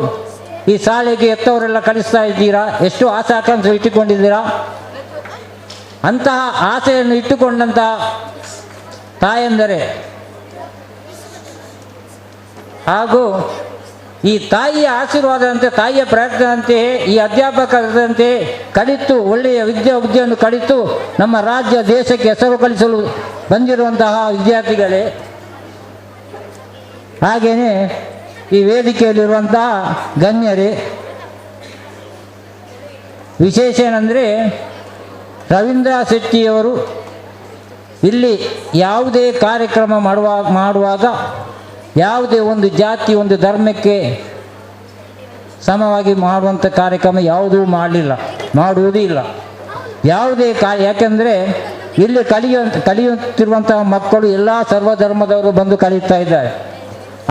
ಈ ಶಾಲೆಗೆ ಎತ್ತವರೆಲ್ಲ ಕಲಿಸ್ತಾ ಇದ್ದೀರಾ, ಎಷ್ಟು ಆಸೆ ಆಕಾಂಕ್ಷೆ ಇಟ್ಟುಕೊಂಡಿದ್ದೀರಾ. ಅಂತಹ ಆಸೆಯನ್ನು ಇಟ್ಟುಕೊಂಡಂತಹ ತಾಯಂದರೆ ಹಾಗೂ ಈ ತಾಯಿಯ ಆಶೀರ್ವಾದದಂತೆ, ತಾಯಿಯ ಪ್ರಯತ್ನದಂತೆ, ಈ ಅಧ್ಯಾಪಕರಂತೆ ಕಲಿತು ಒಳ್ಳೆಯ ವಿದ್ಯೆ ವಿದ್ಯೆಯನ್ನು ಕಲಿತು ನಮ್ಮ ರಾಜ್ಯ ದೇಶಕ್ಕೆ ಹೆಸರು ಕಲಿಸಲು ಬಂದಿರುವಂತಹ ವಿದ್ಯಾರ್ಥಿಗಳೇ, ಹಾಗೆಯೇ ಈ ವೇದಿಕೆಯಲ್ಲಿರುವಂತಹ ಗಣ್ಯರೇ, ವಿಶೇಷ ಏನಂದರೆ ರವೀಂದ್ರ ಶೆಟ್ಟಿಯವರು ಇಲ್ಲಿ ಯಾವುದೇ ಕಾರ್ಯಕ್ರಮ ಮಾಡುವಾಗ ಯಾವುದೇ ಒಂದು ಜಾತಿ ಒಂದು ಧರ್ಮಕ್ಕೆ ಸಮವಾಗಿ ಮಾಡುವಂಥ ಕಾರ್ಯಕ್ರಮ ಯಾವುದೂ ಮಾಡಲಿಲ್ಲ, ಮಾಡುವುದೂ ಇಲ್ಲ. ಯಾವುದೇ ಕಾರ್ಯ, ಯಾಕೆಂದರೆ ಇಲ್ಲಿ ಕಲಿಯುತ್ತಿರುವಂತಹ ಮಕ್ಕಳು ಎಲ್ಲ ಸರ್ವಧರ್ಮದವರು ಬಂದು ಕಲಿಯುತ್ತಾ ಇದ್ದಾರೆ.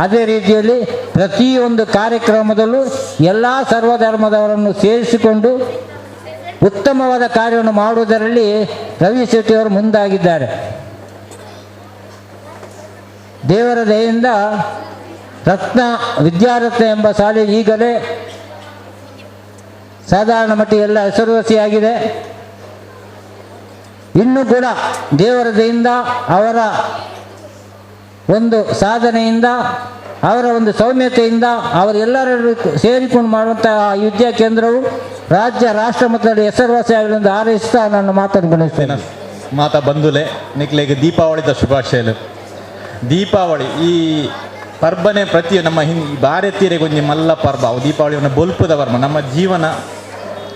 ಅದೇ ರೀತಿಯಲ್ಲಿ ಪ್ರತಿಯೊಂದು ಕಾರ್ಯಕ್ರಮದಲ್ಲೂ ಎಲ್ಲ ಸರ್ವಧರ್ಮದವರನ್ನು ಸೇರಿಸಿಕೊಂಡು ಉತ್ತಮವಾದ ಕಾರ್ಯವನ್ನು ಮಾಡುವುದರಲ್ಲಿ ರವಿ ಶೆಟ್ಟಿಯವರು ಮುಂದಾಗಿದ್ದಾರೆ. ದೇವರ ದಯೆಯಿಂದ ರತ್ನ ವಿದ್ಯಾರತ್ನ ಎಂಬ ಶಾಲೆ ಈಗಲೇ ಸಾಧಾರಣ ಮಟ್ಟಿಗೆ ಎಲ್ಲ ಹೆಸರುವಾಸಿಯಾಗಿದೆ. ಇನ್ನೂ ಕೂಡ ದೇವರ ದಯೆಯಿಂದ ಅವರ ಒಂದು ಸಾಧನೆಯಿಂದ, ಅವರ ಒಂದು ಸೌಮ್ಯತೆಯಿಂದ ಅವರೆಲ್ಲರೂ ಸೇರಿಕೊಂಡು ಮಾಡುವಂತಹ ವಿದ್ಯಾ ಕೇಂದ್ರವು ರಾಜ್ಯ ರಾಷ್ಟ್ರ ಮಟ್ಟದಲ್ಲಿ ಹೆಸರುವಾಸಿಯಾಗಲಿ ಎಂದು ಹಾರೈಸುತ್ತಾ ನನ್ನ ಮಾತನ್ನು ಕೊನೆಸ್ತೇನೆ.
ಮಾತಾ ಬಂಧುಲೆ ನಿಕ್ಲೆಗೆ ದೀಪಾವಳಿದ ಶುಭಾಶಯಲು. ದೀಪಾವಳಿ ಈ ಪರ್ಬನೆ ಪ್ರತಿ ನಮ್ಮ ಭಾರತೀಯರಿಗೆ ಒಂಜಿ ಮಲ್ಲ ಪರ್ಬ. ಅವು ದೀಪಾವಳಿ ಒಂದು ಬೊಲ್ಪುದ ಪರ್ಬ. ನಮ್ಮ ಜೀವನ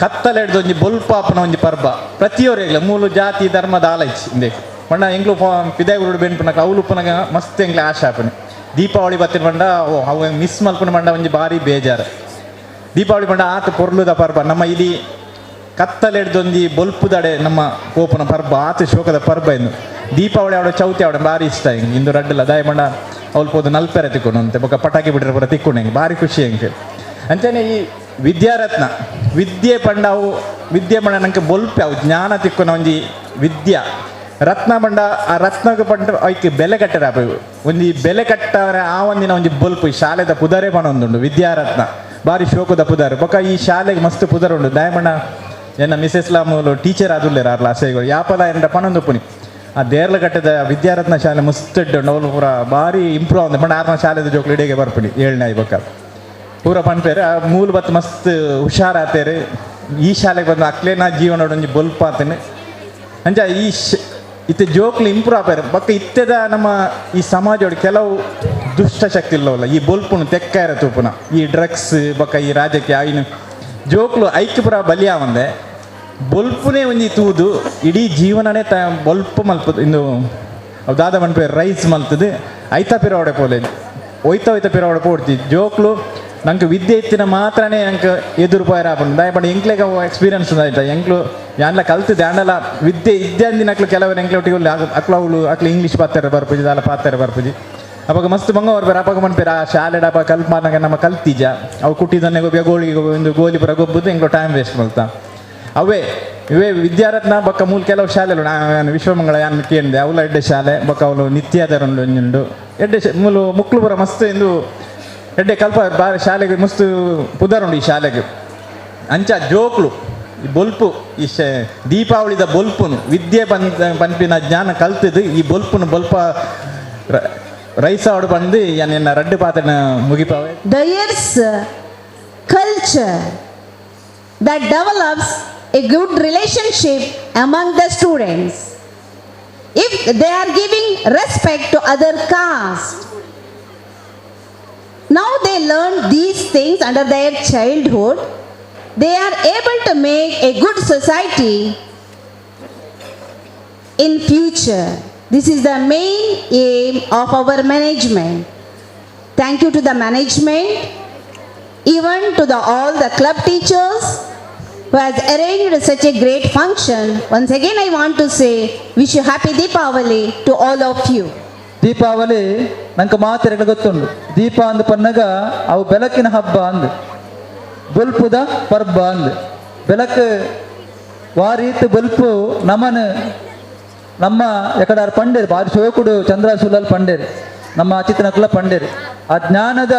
ಕತ್ತಲೆ ಹಿಡ್ದು ಒಂಜಿ ಬೊಲ್ಪಾಪನ ಒಂಜಿ ಪರ್ಬ. ಪ್ರತಿಯೊರಿಗ್ಲ ಮೂಲು ಜಾತಿ ಧರ್ಮದ ಆಲೈಚಿ ಇಂದೆ ಪಂಡ ಎಂಕ್ಲು ಪಿದಾಯಿ ಬೆನ್ಪುನಕ ಅವ್ಲು ಉಪ್ಪುನಗ ಮಸ್ತ್ ಎಂಕ್ಲೆ ಆಶೆ ಆಪುನಿ. ದೀಪಾವಳಿ ಬತ್ತಿನ ಪಂಡ ಓ ಅವು ಮಿಸ್ ಮಲ್ಪುನ ಪಂಡ ಒಂಜಿ ಭಾರಿ ಬೇಜಾರು. ದೀಪಾವಳಿ ಪಂಡ ಆತ ಪೊರ್ಲುದ ಪರ್ಬ. ನಮ್ಮ ಇಡೀ ಕತ್ತಲೆ ಹಿಡ್ದೊಂಜಿ ಬೊಲ್ಪುದಡೆ ನಮ್ಮ ಕೋಪನ ಪರ್ಬ, ಆತ ಶೋಕದ ಪರ್ಬ ಎಂದು. ದೀಪಾವಳಿ ಅವಡ ಚೌತಿ ಅವಡ ಭಾರಿ ಇಷ್ಟ ಹಿಂಗೆ ಇಂದು ರಡ್ಡಲ್ಲ ದಾಯ ಪಂಡ ಅವ್ಲು ಪೋದು ನಲ್ಪೆರೆ ತಿಕ್ಕೊಂಡು ಅಂತೆ ಬೊಕ್ಕ ಪಟಾಕಿ ಬಿಟ್ಟರೆ ಪೂರ ತಿಕ್ಕೊಂಡು ಹಿಂಗೆ ಭಾರಿ ಖುಷಿ ಹೆಂಗೆ. ಅಂಚನೆ ಈ ವಿದ್ಯಾರತ್ನ ವಿದ್ಯೆ ಪಂಡ ಅವು ವಿದ್ಯೆ ಪಂಡ ನಂಗೆ ಬೊಲ್ಪೆ ಅವು ಜ್ಞಾನ ತಿಕ್ಕುನ ಒಂಜಿ ವಿದ್ಯಾ ರತ್ನ ಪಂಡ ಆ ರತ್ನಕ್ಕೆ ಪಂಡ ಐಕ್ ಬೆಲೆ ಕಟ್ಟರ ಒಂಜಿ ಬೆಲೆ ಕಟ್ಟರೆ ಆ ಒಂದಿನ ಒಂಜಿ ಬೊಲ್ಪು ಈ ಶಾಲೆದ ಪುದರೆ ಪಣ ಒಂದುಂಡು ವಿದ್ಯಾರತ್ನ ಭಾರಿ ಶೋಕದ ಪುದಾರು. ಬೊಕ್ಕ ಈ ಶಾಲೆಗೆ ಮಸ್ತ್ ಪುದರ್ ಉಂಡು. ದಾಯಮಣ್ಣ ಎನ್ನ ಮಿಸೆಸ್ ಲಾಮೂಲು ಟೀಚರ್ ಆದುಲ್ಲೇರ ಆರ್ಲ ಆಸೆಗಳು ಯಾಪಲ ಎಂಡ ಪಣೊಂದು ಪುನಿ ಆ ದೇರ್ಲಕಟ್ಟೆದ ವಿದ್ಯಾರತ್ನ ಶಾಲೆ ಮಸ್ತ್ ಎಡ್ಡೆ ಉಂಡು. ಅವ್ಲು ಪೂರ ಭಾರಿ ಇಂಪ್ರೂವ್ ಆಂದ್ ಪಂಡ ಆರ್ನ ಶಾಲೆದ ಜೋಕ್ಲು ಇಡೀಗೆ ಬರ್ಪುನಿ ಏಳನೇ ಬೊಕ್ಕ ಪೂರ ಪನ್ಪೇರು ಆ ಮೂಲ ಬತ್ತು ಮಸ್ತ್ ಹುಷಾರಾತೇರು. ಈ ಶಾಲೆಗೆ ಬಂದು ಅಕ್ಲೇನ ಜೀವನ ಒಂಜಿ ಬೊಲ್ಪಾತೇನೆ ಅಂಚ ಈ ಇತ್ತೆ ಜೋಕ್ಲು ಇಂಪ್ರೂವ್ ಆಪೇರು. ಬೊಕ್ಕ ಇತ್ತೆದ ನಮ್ಮ ಈ ಸಮಾಜೋಡು ಕೆಲವು ದುಷ್ಟ ಶಕ್ತಿ ಇಲ್ಲವಲ್ಲ ಈ ಬೊಲ್ಪುನು ತೆಕ್ಕಾರ ತೂಪುನ ಈ ಡ್ರಗ್ಸ್ ಬೊಕ್ಕ ಈ ರಾಜಕೀಯ ಐನು ಜೋಕ್ಲು ಐಕ್ಯಪುರ ಬಲಿಯಾವಂದೆ ಬೊಲ್ಪುನೇ ಒಂಜಿ ತೂದು ಇಡೀ ಜೀವನನೇ ತ ಬೊಲ್ಪು ಮಲ್ಪದು ಇಂದು ಅವು ದಾದ ಮನ್ಪೇರು ರೈಸ್ ಮಲ್ತದು ಐತ ಪಿರವಡೆ ಪೋಲೆ ಒಯ್ತ ಒಯ್ತ ಪಿರವಡೆ ಪೋಡ್ತಿ ಜೋಕ್ಲು ನಂಗೆ ವಿದ್ಯೆ ಇತ್ತಿನ ಮಾತ್ರನೇ ನಂಗೆ ಎದುರು ಪೋಯರ ಆಪುಂಡು. ದಾಯ ಪಂಡ ಎಂಕ್ಲೆಗ್ ಅವು ಎಕ್ಸ್ಪೀರಿಯನ್ಸ್ ಆಯ್ತಾ ಎಂಕ್ಲು ಯಾನ್ಲ ಕಲ್ತಿದ್ದೆ ಆಂಡಲ ವಿದ್ಯೆ ಇದ್ದೆ ಅಂದಿನ ಅಕ್ಲು ಕೆಲವರು ಎಂಕ್ಲೆ ಒಟ್ಟಿಗೆ ಅಕ್ಲು ಅವಳು ಅಕ್ಲು ಇಂಗ್ಲೀಷ್ ಪಾತ್ರೆ ಬರ್ಪುಜಿ ದಾಲ ಪಾತ್ರೆ ಬರ್ಪುಜಿ ಅವಾಗ ಮಸ್ತ್ ಬಂಗ ಬರ್ಪೇರು. ಅವಾಗ ಮನ್ಪೇರು ಆ ಶಾಲೆ ಡಾಪ ಕಲ್ಪ್ ಮಾರ್ನಾಗ ನಮ್ಮ ಕಲ್ತಿಜ ಅವು ಕುಟ್ಟಿದನ್ನೇ ಗೊಬ್ಬಿ ಗೋಳಿಗೆ ಒಂದು ಗೋಲಿ ಪುರ ಗೊಬ್ಬುದು ಎಂಕ್ಲು ಟೈಮ್ ವೇಸ್ಟ್ ಮಲ್ತ ಅವೇ ಇವೇ ವಿದ್ಯಾರತ್ನ ಬೊಕ್ಕ ಮೂಲ ಕೆಲವು ಶಾಲೆಲು ನಾನು ವಿಶ್ವಮಂಗಳ ಯಾನ್ ಕೇಂದೆ ಅವಲ ಎಡ್ಡೆ ಶಾಲೆ ಬೊಕ್ಕ ಅವಳು ನಿತ್ಯಾದರ ಉಂಡು ಎಡ್ಡೆ ಮೂಲು ಮುಕ್ಲು ಪುರ ಮಸ್ತ್ ಇಂದು ಎಡ್ಡೆ ಕಲ್ಪ ಬಾರಿ ಶಾಲೆಗೆ ಮಸ್ತ್ ಪುದರುಂಡು ಈ ಶಾಲೆಗೆ. ಅಂಚ ಜೋಕ್ಲು ಈ ಬೊಲ್ಪು ಈ ದೀಪಾವಳಿದ ಬೊಲ್ಪುನು ವಿದ್ಯೆ ಪನ್ಪಿನ ಜ್ಞಾನ ಕಲ್ತದು ಈ ಬೊಲ್ಪುನು ಬೊಲ್ಪ ರೈಸಾವಡು ಬಂದು ಎನ್ನ ರಡ್ಡು ಪಾತ್ರನ ಮುಗಿಪಾವೆ.
The year's culture that develops a good relationship among the students. If they are giving respect to other caste. Now they learn these things under their childhood. They are able to make a good society in future. This is the main aim of our management. Thank you to the management, even to all the club teachers who has arranged such a great function. Once again I want to say, wish you happy Deepavali to all of you.
Deepavali ನಂಗೆ ಮಾತೆರೆಗಳ ಗೊತ್ತುಂಡು. ದೀಪ ಅಂದ್ ಪನ್ನಗ ಅವು ಬೆಳಕಿನ ಹಬ್ಬ ಅಂದ್, ಬೊಲ್ಪುದ ಪರ್ಬ ಅಂದ್. ಬೆಳಕು ವಾರೀತ್ ಬೊಲ್ಪು ನಮನ ನಮ್ಮ ಎಕಡಾರ್ ಪಂಡೇರು ಬಾರಿ ಶೋಕುಡು ಚಂದ್ರಸುಲಲ್ ಪಂಡೇರು ನಮ್ಮ ಅಚಿತನಕುಲ ಪಂಡೇರು. ಆ ಜ್ಞಾನದ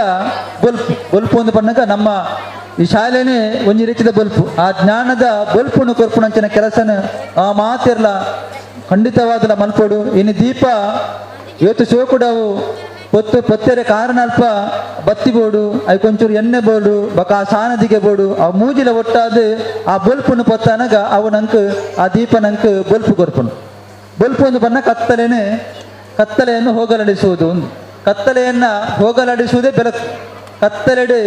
ಬೊಲ್ಪು ಬೊಲ್ಪು ಅಂದ್ ಪನ್ನಗ ನಮ್ಮ ಈ ಶಾಲೆನೇ ಒಂಜಿ ರೀತಿದ ಬೊಲ್ಪು. ಆ ಜ್ಞಾನದ ಬೊಲ್ಪುನು ಕೊರ್ಪುನಂಚಿನ ಕೆಲಸನ ಆ ಮಾತಿರ್ಲ ಖಂಡಿತವಾದಲ ಮಲ್ಪೊಡು. ಇನ್ನು ದೀಪ ಇವತ್ತು ಶೋಕುಡವು ಪೊತ್ತು ಪೊತ್ತೆರೆ ಕಾರಣ ಅಲ್ಪ ಬತ್ತಿ ಬೋಡು ಅವು ಕೊಂಚೂರು ಎಣ್ಣೆ ಬೋಡು ಬೊಕ ಆ ಸಾನದಿಗೆ ಬೋಡು ಆ ಮೂಜಿಲ ಒಟ್ಟಾದ ಆ ಬೊಲ್ಪುನು ಪೊತ್ತಾನಗ ಅವು ನಂಕ್ ಆ ದೀಪ ನಂಕ್ ಬೊಲ್ಪು ಕೊರ್ಪುನು. ಬೊಲ್ಪು ಒಂದು ಬಣ್ಣ ಕತ್ತಲೆನೆ ಕತ್ತಲೆಯನ್ನು ಹೋಗಲಾಡಿಸುವುದು ಒಂದು ಕತ್ತಲೆಯನ್ನು ಹೋಗಲಾಡಿಸುವುದೇ ಬೆಳಕು. ಕತ್ತಲೆಡು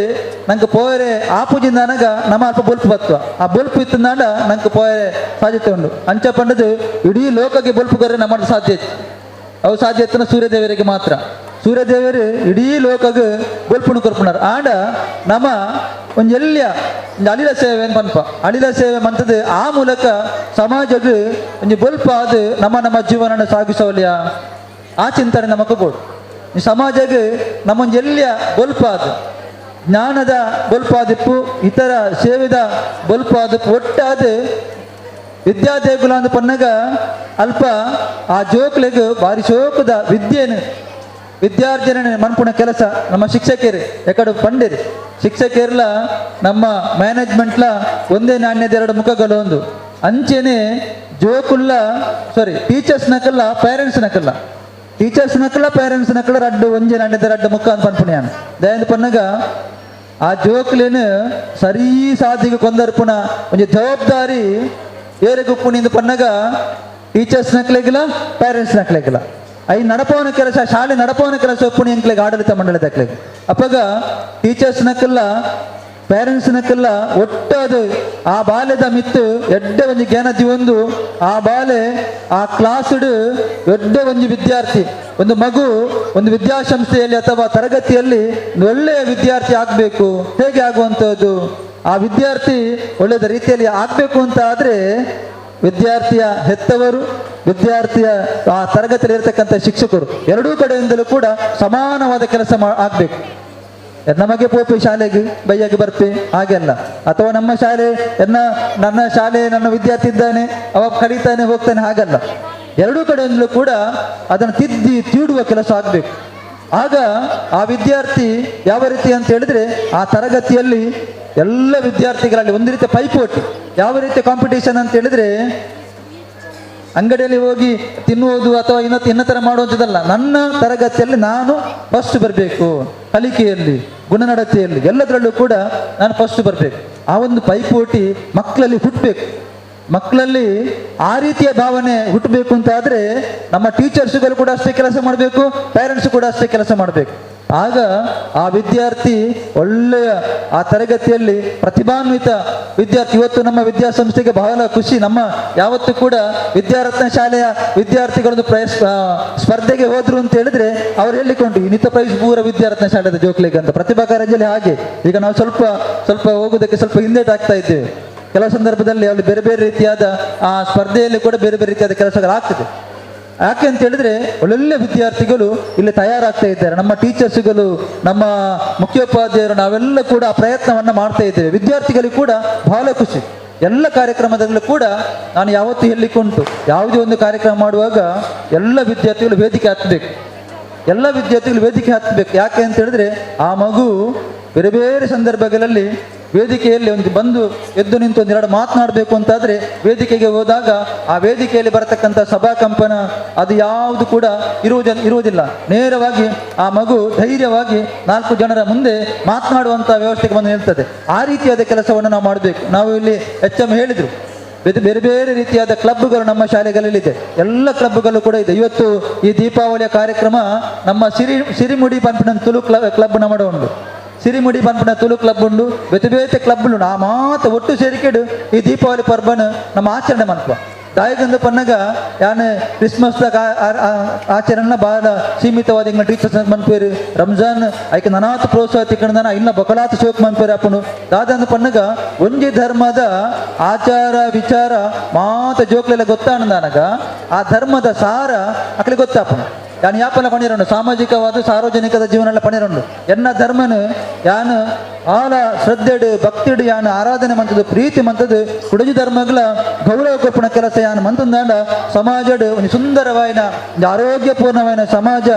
ನಂಗೆ ಪೋಯರೆ ಆಪುಜಿಂದನಗ ನಮ್ಮ ಅಲ್ಪ ಬೊಲ್ಪು ಬತ್ವ ಆ ಬೊಲ್ಪು ಇತ್ತಂದಾಂಡ ನಂಗೆ ಪೋಯರೆ ಸಾಧ್ಯತೆ ಉಂಡು. ಅಂಚ ಪಂಡದು ಇಡೀ ಲೋಕಕ್ಕೆ ಬೊಲ್ಪು ಕೊರ್ರೆ ನಮ್ಮ ಸಾಧ್ಯ ಇತ್ತು. ಅವು ಸಾಧ್ಯ ಇತ್ತನ ಸೂರ್ಯದೇವರಿಗೆ ಮಾತ್ರ. ಸೂರ್ಯದೇವರು ಇಡೀ ಲೋಕಗೆ ಬೊಲ್ಪುನು ಕೊರ್ಪುನಾರ್. ಆಂಡ ನಮ್ಮ ಒಂಜಿ ಎಲ್ಯ ಒಂಜಿ ಅಳಿಲ ಸೇವೆ ಪನ್ಪ ಅಳಿಲ ಸೇವೆ ಮಂತದ್ದು ಆ ಮೂಲಕ ಸಮಾಜದ ಒಂಜಿ ಬೊಲ್ಪ ಅದು ನಮ್ಮ ನಮ್ಮ ಜೀವನ ಸಾಗಿಸೋಲಿಯ ಆ ಚಿಂತನೆ ನಮಕ್ ಬೋಡು. ಈ ಸಮಾಜಕ್ಕೆ ನಮ್ಮೊಂಜಿ ಎಲ್ಯ ಬೊಲ್ಪ ಅದು ಜ್ಞಾನದ ಬೊಲ್ಪಾದಿಪ್ಪು ಇತರ ಸೇವೆದ ಬೊಲ್ಪಾದಿಪ್ಪು ಒಟ್ಟಾದ ವಿದ್ಯಾದೇಗುಲ ಅಂದ್ ಪನ್ನಗ ಅಲ್ಪ ಆ ಜೋಕ್ಲೆಗ್ ಬಾರಿ ಶೋಕದ ವಿದ್ಯೆನು ವಿದ್ಯಾರ್ಜನೆ ಮನ್ಪುಣ ಕೆಲಸ ನಮ್ಮ ಶಿಕ್ಷಕರು ಎಕಡು ಪಂಡಿರು ಶಿಕ್ಷಕರ್ಲ ನಮ್ಮ ಮ್ಯಾನೇಜ್ಮೆಂಟ್ಲ ಒಂದೇ ನಾಣ್ಯದ ಎರಡು ಮುಖಗಳು ಒಂದು ಅಂಚೆನೆ ಜೋಕುಲ್ಲ ಸಾರಿ ಟೀಚರ್ಸ್ ನಕಲ್ಲ ಪೇರೆಂಟ್ಸ್ ನಕಲ್ಲ ಟೀಚರ್ಸ್ ನಕಲ್ಲ ಪೇರೆಂಟ್ಸ್ ನಕಲ್ಲ ರಡ್ಡು ಒಂಜೆ ನಾಣ್ಯದ ರಡ್ಡು ಮುಖ ಅಂತ ಪನ್ಪುಣಿಯಾನ ದಯಂದ ಪನ್ನಗ ಆ ಜೋಕ್ಲೇನು ಸರಿ ಸಾಧಿಗೆ ಕೊಂದರ್ಪುಣ ಒಂಜಿ ಜವಾಬ್ದಾರಿ ಏರೆಗುಪ್ಪುನಿಂದ ಪನ್ನಗ ಟೀಚರ್ಸ್ ನಕ್ಲೆಗಿಲ್ಲ ಪೇರೆಂಟ್ಸ್ ನಕ್ಲೆಗಿಲ್ಲ I ನಡಪವನ ಕೆಲಸ ಶಾಲೆ ನಡಪವನ ಕೆಲಸ ಒಪ್ಪುಣಿ ಎಂಕ್ಲೆಗ್ ಆಡಳಿತ ಮಂಡಳಿ ತಕ್ಲೆಗ್ ಅಪ್ಪಗ ಟೀಚರ್ಸ್ ನಕ್ಕೆಲ್ಲ ಪೇರೆಂಟ್ಸ್ ನಕ್ಕೆಲ್ಲ ಒಟ್ಟದು ಆ ಬಾಲ್ಯದ ಮಿತ್ತು ಎಡ್ಡೆ ಒಂಜಿ ಜ್ಞಾನ ದಿವೊಂದು ಆ ಬಾಲೆ ಆ ಕ್ಲಾಸ್ಡ್ ಎಡ್ಡೆ ಒಂಜಿ ವಿದ್ಯಾರ್ಥಿ ಒಂದು ಮಗು ಒಂದು ವಿದ್ಯಾಸಂಸ್ಥೆಯಲ್ಲಿ ಅಥವಾ ತರಗತಿಯಲ್ಲಿ ಒಳ್ಳೆಯ ವಿದ್ಯಾರ್ಥಿ ಆಗಬೇಕು. ಹೇಗೆ ಆಗುವಂಥದ್ದು ಆ ವಿದ್ಯಾರ್ಥಿ ಒಳ್ಳೆಯದ ರೀತಿಯಲ್ಲಿ ಆಗಬೇಕು ಅಂತ ಆದರೆ ವಿದ್ಯಾರ್ಥಿಯ ಹೆತ್ತವರು ವಿದ್ಯಾರ್ಥಿಯ ಆ ತರಗತಿಯಲ್ಲಿ ಇರತಕ್ಕಂಥ ಶಿಕ್ಷಕರು ಎರಡೂ ಕಡೆಯಿಂದಲೂ ಕೂಡ ಸಮಾನವಾದ ಕೆಲಸ ಆಗಬೇಕು. ನಮಗೆ ಪೋಪಿ ಶಾಲೆಗೆ ಬೈಯಾಗಿ ಬರ್ಪಿ ಹಾಗೆಲ್ಲ ಅಥವಾ ನಮ್ಮ ಶಾಲೆ ನನ್ನ ಶಾಲೆ ನನ್ನ ವಿದ್ಯಾರ್ಥಿ ಇದ್ದಾನೆ ಅವ ಕಲಿತಾನೆ ಹೋಗ್ತಾನೆ ಹಾಗಲ್ಲ. ಎರಡೂ ಕಡೆಯಿಂದಲೂ ಕೂಡ ಅದನ್ನು ತಿದ್ದಿ ತೀಡುವ ಕೆಲಸ ಆಗಬೇಕು. ಆಗ ಆ ವಿದ್ಯಾರ್ಥಿ ಯಾವ ರೀತಿ ಅಂತ ಹೇಳಿದ್ರೆ ಆ ತರಗತಿಯಲ್ಲಿ ಎಲ್ಲ ವಿದ್ಯಾರ್ಥಿಗಳಲ್ಲಿ ಒಂದು ರೀತಿಯ ಪೈಪೋಟಿ ಯಾವ ರೀತಿಯ ಕಾಂಪಿಟೇಷನ್ ಅಂತ ಹೇಳಿದ್ರೆ ಅಂಗಡಿಯಲ್ಲಿ ಹೋಗಿ ತಿನ್ನುವುದು ಅಥವಾ ಇನ್ನತರ ಮಾಡುವಂಥದ್ದಲ್ಲ. ನನ್ನ ತರಗತಿಯಲ್ಲಿ ನಾನು ಫಸ್ಟ್ ಬರಬೇಕು, ಕಲಿಕೆಯಲ್ಲಿ ಗುಣನಡತೆಯಲ್ಲಿ ಎಲ್ಲದರಲ್ಲೂ ಕೂಡ ನಾನು ಫಸ್ಟ್ ಬರಬೇಕು. ಆ ಒಂದು ಪೈಪೋಟಿ ಮಕ್ಕಳಲ್ಲಿ ಹುಟ್ಟಬೇಕು. ಮಕ್ಕಳಲ್ಲಿ ಆ ರೀತಿಯ ಭಾವನೆ ಹುಟ್ಟಬೇಕು ಅಂತ ಆದರೆ ನಮ್ಮ ಟೀಚರ್ಸ್ಗಳು ಕೂಡ ಅಷ್ಟೇ ಕೆಲಸ ಮಾಡಬೇಕು, ಪೇರೆಂಟ್ಸ್ ಕೂಡ ಅಷ್ಟೇ ಕೆಲಸ ಮಾಡಬೇಕು. ಆಗ ಆ ವಿದ್ಯಾರ್ಥಿ ಒಳ್ಳೆಯ ಆ ತರಗತಿಯಲ್ಲಿ ಪ್ರತಿಭಾನ್ವಿತ ವಿದ್ಯಾರ್ಥಿ. ಇವತ್ತು ನಮ್ಮ ವಿದ್ಯಾಸಂಸ್ಥೆಗೆ ಬಹಳ ಖುಷಿ. ನಮ್ಮ ಯಾವತ್ತೂ ಕೂಡ ವಿದ್ಯಾರತ್ನ ಶಾಲೆಯ ವಿದ್ಯಾರ್ಥಿಗಳೊಂದು ಸ್ಪರ್ಧೆಗೆ ಹೋದ್ರು ಅಂತ ಹೇಳಿದ್ರೆ ಅವ್ರು ಹೇಳಿಕೊಂಡು ಇನ್ನಿತ ಪ್ರೈಸ್ ಪೂರ ವಿದ್ಯಾರತ್ನ ಶಾಲೆಯ ಜೋಕ್ಲಿಗೆ ಅಂತ. ಪ್ರತಿಭಾ ಕಾರಂಜಿಯಲ್ಲಿ ಹಾಗೆ ಈಗ ನಾವು ಸ್ವಲ್ಪ ಸ್ವಲ್ಪ ಹೋಗೋದಕ್ಕೆ ಸ್ವಲ್ಪ ಹಿಂದೇಟಾಗ್ತಾ ಇದ್ದೇವೆ. ಕೆಲವು ಸಂದರ್ಭದಲ್ಲಿ ಅಲ್ಲಿ ಬೇರೆ ಬೇರೆ ರೀತಿಯಾದ ಆ ಸ್ಪರ್ಧೆಯಲ್ಲಿ ಕೂಡ ಬೇರೆ ಬೇರೆ ರೀತಿಯಾದ ಕೆಲಸಗಳಾಗ್ತದೆ. ಯಾಕೆ ಅಂತ ಹೇಳಿದ್ರೆ ಒಳ್ಳೊಳ್ಳೆ ವಿದ್ಯಾರ್ಥಿಗಳು ಇಲ್ಲಿ ತಯಾರಾಗ್ತಾ ಇದ್ದಾರೆ. ನಮ್ಮ ಟೀಚರ್ಸ್ಗಳು, ನಮ್ಮ ಮುಖ್ಯೋಪಾಧ್ಯಾಯರು, ನಾವೆಲ್ಲ ಕೂಡ ಆ ಪ್ರಯತ್ನವನ್ನು ಮಾಡ್ತಾ ಇದ್ದೇವೆ. ವಿದ್ಯಾರ್ಥಿಗಳಿಗೆ ಕೂಡ ಬಹಳ ಖುಷಿ. ಎಲ್ಲ ಕಾರ್ಯಕ್ರಮದಲ್ಲೂ ಕೂಡ ನಾನು ಯಾವತ್ತೂ ಹೇಳಿಕೊಂಟು, ಯಾವುದೇ ಒಂದು ಕಾರ್ಯಕ್ರಮ ಮಾಡುವಾಗ ಎಲ್ಲ ವಿದ್ಯಾರ್ಥಿಗಳು ವೇದಿಕೆ ಹತ್ತಬೇಕು, ಎಲ್ಲ ವಿದ್ಯಾರ್ಥಿಗಳು ವೇದಿಕೆ ಹತ್ತಬೇಕು. ಯಾಕೆ ಅಂತ ಹೇಳಿದ್ರೆ ಆ ಮಗು ಬೇರೆ ಬೇರೆ ಸಂದರ್ಭಗಳಲ್ಲಿ ವೇದಿಕೆಯಲ್ಲಿ ಒಂದು ಬಂದು ಎದ್ದು ನಿಂತು ಒಂದೆರಡು ಮಾತನಾಡಬೇಕು ಅಂತಾದರೆ ವೇದಿಕೆಗೆ ಹೋದಾಗ ಆ ವೇದಿಕೆಯಲ್ಲಿ ಬರತಕ್ಕಂಥ ಸಭಾಕಂಪನ ಅದು ಯಾವುದು ಕೂಡ ಇರುವುದಿಲ್ಲ. ನೇರವಾಗಿ ಆ ಮಗು ಧೈರ್ಯವಾಗಿ ನಾಲ್ಕು ಜನರ ಮುಂದೆ ಮಾತನಾಡುವಂಥ ವ್ಯವಸ್ಥೆಗೆ ಬಂದು ನಿಲ್ತದೆ. ಆ ರೀತಿಯಾದ ಕೆಲಸವನ್ನು ನಾವು ಮಾಡಬೇಕು. ನಾವು ಇಲ್ಲಿ ಎಚ್ ಎಂ ಹೇಳಿದರು, ಬೇರೆ ಬೇರೆ ರೀತಿಯಾದ ಕ್ಲಬ್ಗಳು ನಮ್ಮ ಶಾಲೆಗಳಲ್ಲಿದೆ, ಎಲ್ಲ ಕ್ಲಬ್ಗಳು ಕೂಡ ಇದೆ. ಇವತ್ತು ಈ ದೀಪಾವಳಿಯ ಕಾರ್ಯಕ್ರಮ ನಮ್ಮ ಸಿರಿಮುಡಿ ಪಂಪಿನ ತುಳು ಕ್ಲಬ್ ನಮ್ಮ ಉಂಟು, ಸಿರಿಮುಡಿ ಪನ್ಪುನ ತುಳು ಕ್ಲಬ್ ಉಂಡು, ಬೇತೆ ಬೇತೆ ಕ್ಲಬ್ಲು ನಾ ಮಾತ ಒಟ್ಟು ಸೇರಿಕೆಡು ಈ ದೀಪಾವಳಿ ಪರ್ಬನ ನಮ್ಮ ಆಚರಣೆ ಮನ್ಪ. ದಾಯಕಂದು ಪನ್ನಗ ಯಾನ್ ಕ್ರಿಸ್ಮಸ್ ಆಚರಣೆ ಬಹಳ ಸೀಮಿತವಾದ ಎಂಗ್ಲ ಟೀಚರ್ಸ್ ಮನ್ಪೇರು, ರಂಜಾನ್ ಐಕೆ ನನಾತ್ ಪ್ರೋತ್ಸಾಹ ತಿಕ್ಕಂಡನ ಇನ್ನ ಬಕಲಾತ್ ಶೋಕ್ ಮನ್ಪೇರು ಅಪ್ಪನು. ದಾದಂದು ಪನ್ನಗ ಒಂಜಿ ಧರ್ಮದ ಆಚಾರ ವಿಚಾರ ಮಾತ ಜೋಕ್ಲೆಲ್ಲ ಗೊತ್ತಾನಂದನಗ ಆ ಧರ್ಮದ ಸಾರ ಅಕ್ಲಿ ಗೊತ್ತಾಪನು. ಯಾನು ಯಾಪನ ಪಣಿರಂಡು ಸಾಮಾಜಿಕವಾದ ಸಾರ್ವಜನಿಕದ ಜೀವನ ಪಣಿರಂಡು ಎನ್ನ ಧರ್ಮನು ಯಾನು ಆಲ ಶ್ರದ್ಧೆಡು ಭಕ್ತಿಡು ಯಾನು ಆರಾಧನೆ ಮಂತದ್ದು ಪ್ರೀತಿ ಮಂತದ್ದು ಕುಡಜಿ ಧರ್ಮಗಳ ಗೌರವ ಕೊಪ್ಪಣ ಕೆಲಸ ಯಾನು ಮಂತಂದಾಂಡ ಸಮಾಜಡು ಒಂದು ಸುಂದರವಾಯಿನ ಒಂದು ಆರೋಗ್ಯಪೂರ್ಣವಾಯಿನ ಸಮಾಜ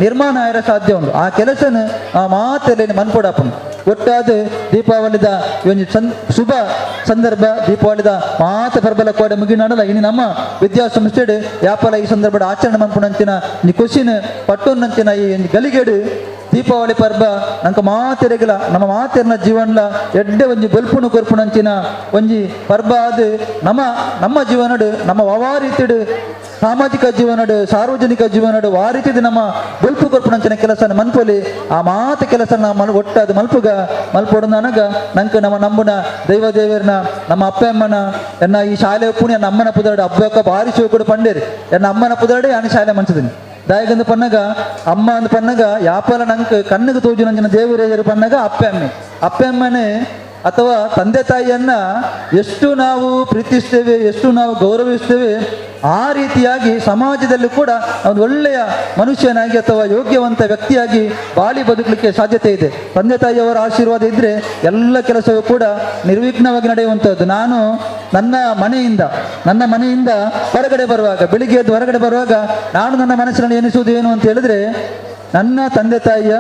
ನಿರ್ಮಾಣ ಆಯರ ಸಾಧ್ಯ ಉಂಟು. ಆ ಕೆಲಸನು ಆ ಮಾತಲ್ಲಿ ಮನ್ಪೊಡಪ್ಪನು. ಒಟ್ಟಾದ ದೀಪಾವಳಿದ ಒಂಜಿ ಶುಭ ಸಂದರ್ಭ ದೀಪಾವಳಿದ ಮಾತ ಪರ್ಬಲ ಕೋಡೆ ಮುಗಿನಾಡಲ ಇನಿ ನಮ್ಮ ವಿದ್ಯಾಸಂಸ್ಥೆಡ್ ಯಾಪಲ ಈ ಸಂದರ್ಭದ ಆಚರಣೆ ಮನ್ಪುನಂಚಿನ ಈ ಖುಷಿನ ಪಟ್ಟೊನ್ನಂಚಿನ ಈ ಒಂಜಿ ಗಲಿಗೆಡು ದೀಪಾವಳಿ ಪರ್ಬ ನಂಕ ಮಾತೆರೆಗಲ ನಮ್ಮ ಮಾತೆರ್ನ ಜೀವನಲ ಎಡ್ಡೆ ಒಂಜಿ ಬೊಲ್ಪುನು ಕೊರ್ಪುನಂಚಿನ ಒಂಜಿ ಪರ್ಬ ಅದು ನಮ್ಮ ನಮ್ಮ ಜೀವನಡು ನಮ್ಮ ವಾ ರೀತಿಡು ಸಾಮಾಜಿಕ ಜೀವನಡು ಸಾರ್ವಜನಿಕ ಜೀವನಡು ವಾ ರೀತಿದು ನಮ್ಮ ಬೊಲ್ಪು ಕೊರ್ಪುನಂಚಿನ ಕೆಲಸನ ಮನ್ಪೊಲಿ ಆ ಮಾತ ಕೆಲಸ ಮಲ್ ಒಟ್ಟಾದ ಮಲ್ಪುಗ ಮಲ್ಪೊಡು ನನಗ ನಂಕ ನಮ್ಮ ನಂಬುನ ದೈವ ದೇವರನ ನಮ್ಮ ಅಪ್ಪ ಅಮ್ಮನ ಎನ್ನ ಈ ಶಾಲೆ ಉಪ್ಪುನಿ ಎನ್ನ ಅಮ್ಮನ ಪುದರಡು ಅಬ್ಬಕ್ಕ ಭಾರಿ ಶಿವಕುಡು ಪಂಡೇರಿ ಎನ್ನ ಅಮ್ಮನ ಪುದರಡು ಯಾನು ಶಾಲೆ ಮಂಚದಿನಿ ದಾಯಗಂದು ಪನ್ನಗ ಅಮ್ಮ ಅಂದ್ ಪನ್ನಗ ಯಾಪಲ ನಂಗೆ ಕಣ್ಣಿಗೆ ತೋಜುನಂಚಿನ ದೇವರೇಜರು ಪನ್ನಗ ಅಪ್ಪೆ ಅಮ್ಮೆ ಅಪ್ಪೆ ಅಮ್ಮನೇ ಅಥವಾ ತಂದೆ ತಾಯಿಯನ್ನ ಎಷ್ಟು ನಾವು ಪ್ರೀತಿಸ್ತೇವೆ, ಎಷ್ಟು ನಾವು ಗೌರವಿಸ್ತೇವೆ, ಆ ರೀತಿಯಾಗಿ ಸಮಾಜದಲ್ಲಿ ಕೂಡ ಒಂದು ಒಳ್ಳೆಯ ಮನುಷ್ಯನಾಗಿ ಅಥವಾ ಯೋಗ್ಯವಂತ ವ್ಯಕ್ತಿಯಾಗಿ ಬಾಳಿ ಬದುಕಲಿಕ್ಕೆ ಸಾಧ್ಯತೆ ಇದೆ. ತಂದೆ ತಾಯಿಯವರ ಆಶೀರ್ವಾದ ಇದ್ದರೆ ಎಲ್ಲ ಕೆಲಸವೂ ಕೂಡ ನಿರ್ವಿಘ್ನವಾಗಿ ನಡೆಯುವಂಥದ್ದು. ನಾನು ನನ್ನ ಮನೆಯಿಂದ ಹೊರಗಡೆ ಬರುವಾಗ, ಬೆಳಿಗ್ಗೆ ಎದ್ದು ಹೊರಗಡೆ ಬರುವಾಗ ನಾನು ನನ್ನ ಮನಸ್ಸಿನಲ್ಲಿ ಎನಿಸುವುದು ಏನು ಅಂತ ಹೇಳಿದ್ರೆ, ನನ್ನ ತಂದೆ ತಾಯಿಯ,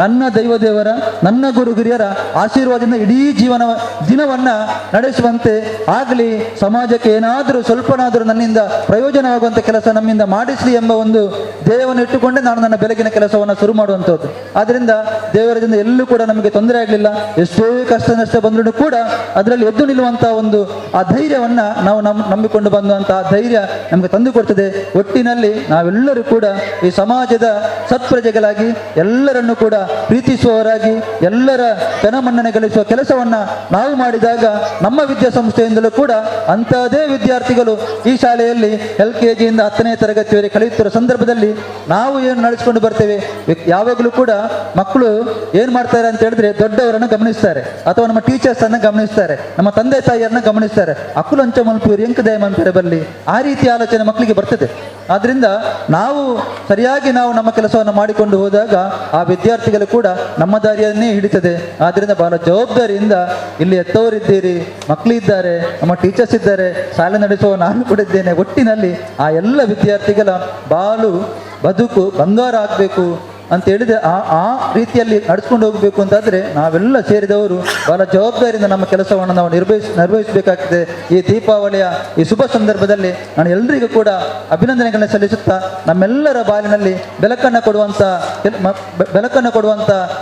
ನನ್ನ ದೈವದೇವರ, ನನ್ನ ಗುರು ಹಿರಿಯರ ಆಶೀರ್ವಾದದಿಂದ ಇಡೀ ಜೀವನ ದಿನವನ್ನು ನಡೆಸುವಂತೆ ಆಗಲಿ, ಸಮಾಜಕ್ಕೆ ಏನಾದರೂ ಸ್ವಲ್ಪನಾದರೂ ನನ್ನಿಂದ ಪ್ರಯೋಜನವಾಗುವಂಥ ಕೆಲಸ ನಮ್ಮಿಂದ ಮಾಡಿಸಲಿ ಎಂಬ ಒಂದು ಧ್ಯೇಯವನ್ನು ಇಟ್ಟುಕೊಂಡೇ ನಾನು ನನ್ನ ಬೆಳಗಿನ ಕೆಲಸವನ್ನು ಶುರು ಮಾಡುವಂಥದ್ದು. ಆದ್ದರಿಂದ ದೇವರದಿಂದ ಎಲ್ಲೂ ಕೂಡ ನಮಗೆ ತೊಂದರೆ ಆಗಲಿಲ್ಲ. ಎಷ್ಟೇ ಕಷ್ಟ ನಷ್ಟ ಬಂದರೂ ಕೂಡ ಅದರಲ್ಲಿ ಎದ್ದು ನಿಲ್ಲುವಂಥ ಒಂದು ಆ ಧೈರ್ಯವನ್ನು ನಾವು ನಂಬಿಕೊಂಡು ಬಂದಂತಹ ಧೈರ್ಯ ನಮಗೆ ತಂದುಕೊಡ್ತದೆ. ಒಟ್ಟಿನಲ್ಲಿ ನಾವೆಲ್ಲರೂ ಕೂಡ ಈ ಸಮಾಜದ ಸತ್ಪ್ರಜೆಗಳಾಗಿ, ಎಲ್ಲರನ್ನು ಕೂಡ ಪ್ರೀತಿಸುವವರಾಗಿ, ಎಲ್ಲರ ಜನಮನ್ನಣೆ ಗಳಿಸುವ ಕೆಲಸವನ್ನು ನಾವು ಮಾಡಿದಾಗ ನಮ್ಮ ವಿದ್ಯಾಸಂಸ್ಥೆಯಿಂದಲೂ ಕೂಡ ಅಂಥದ್ದೇ ವಿದ್ಯಾರ್ಥಿಗಳು ಈ ಶಾಲೆಯಲ್ಲಿ LKG 10ನೇ ತರಗತಿಯವರೆಗೆ ಕಲಿಯುತ್ತಿರುವ ಸಂದರ್ಭದಲ್ಲಿ ನಾವು ಏನು ನಡೆಸಿಕೊಂಡು ಬರ್ತೇವೆ, ಯಾವಾಗಲೂ ಕೂಡ ಮಕ್ಕಳು ಏನು ಮಾಡ್ತಾರೆ ಅಂತ ಹೇಳಿದ್ರೆ ದೊಡ್ಡವರನ್ನು ಗಮನಿಸ್ತಾರೆ, ಅಥವಾ ನಮ್ಮ ಟೀಚರ್ಸ್ ಅನ್ನು ಗಮನಿಸ್ತಾರೆ, ನಮ್ಮ ತಂದೆ ತಾಯಿಯರನ್ನ ಗಮನಿಸ್ತಾರೆ. ಅಕ್ಕುಲಂಚ ಮಲ್ಪೂರಿ ಎಂಕದಯ ಮನ್ಪೆರೆ ಬಲ್ಲಿ, ಆ ರೀತಿಯ ಆಲೋಚನೆ ಮಕ್ಕಳಿಗೆ ಬರ್ತದೆ. ಆದ್ದರಿಂದ ನಾವು ಸರಿಯಾಗಿ ನಾವು ನಮ್ಮ ಕೆಲಸವನ್ನು ಮಾಡಿಕೊಂಡು ಹೋದಾಗ ಆ ವಿದ್ಯಾರ್ಥಿಗಳು ಕೂಡ ನಮ್ಮ ದಾರಿಯನ್ನೇ ಹಿಡಿತದೆ. ಆದ್ದರಿಂದ ಬಹಳ ಜವಾಬ್ದಾರಿಯಿಂದ ಇಲ್ಲಿ ಎತ್ತವರಿದ್ದೀರಿ, ಮಕ್ಕಳಿದ್ದಾರೆ, ನಮ್ಮ ಟೀಚರ್ಸ್ ಇದ್ದಾರೆ, ಶಾಲೆ ನಡೆಸುವ ನಾನು ಕೂಡ ಇದ್ದೇನೆ. ಒಟ್ಟಿನಲ್ಲಿ ಆ ಎಲ್ಲ ವಿದ್ಯಾರ್ಥಿಗಳ ಬಾಳು ಬದುಕು ಬಂಗಾರ ಆಗಬೇಕು ಅಂತ ಹೇಳಿದ್ರೆ, ಆ ರೀತಿಯಲ್ಲಿ ನಡೆಸ್ಕೊಂಡು ಹೋಗಬೇಕು ಅಂತಾದರೆ ನಾವೆಲ್ಲ ಸೇರಿದವರು ಬಹಳ ಜವಾಬ್ದಾರಿಯಿಂದ ನಮ್ಮ ಕೆಲಸವನ್ನು ನಾವು ನಿರ್ವಹಿಸಬೇಕಾಗ್ತದೆ. ಈ ದೀಪಾವಳಿಯ ಈ ಶುಭ ಸಂದರ್ಭದಲ್ಲಿ ನಾನು ಎಲ್ರಿಗೂ ಕೂಡ ಅಭಿನಂದನೆಗಳನ್ನು ಸಲ್ಲಿಸುತ್ತಾ, ನಮ್ಮೆಲ್ಲರ ಬಾಲಿನಲ್ಲಿ ಬೆಳಕನ್ನು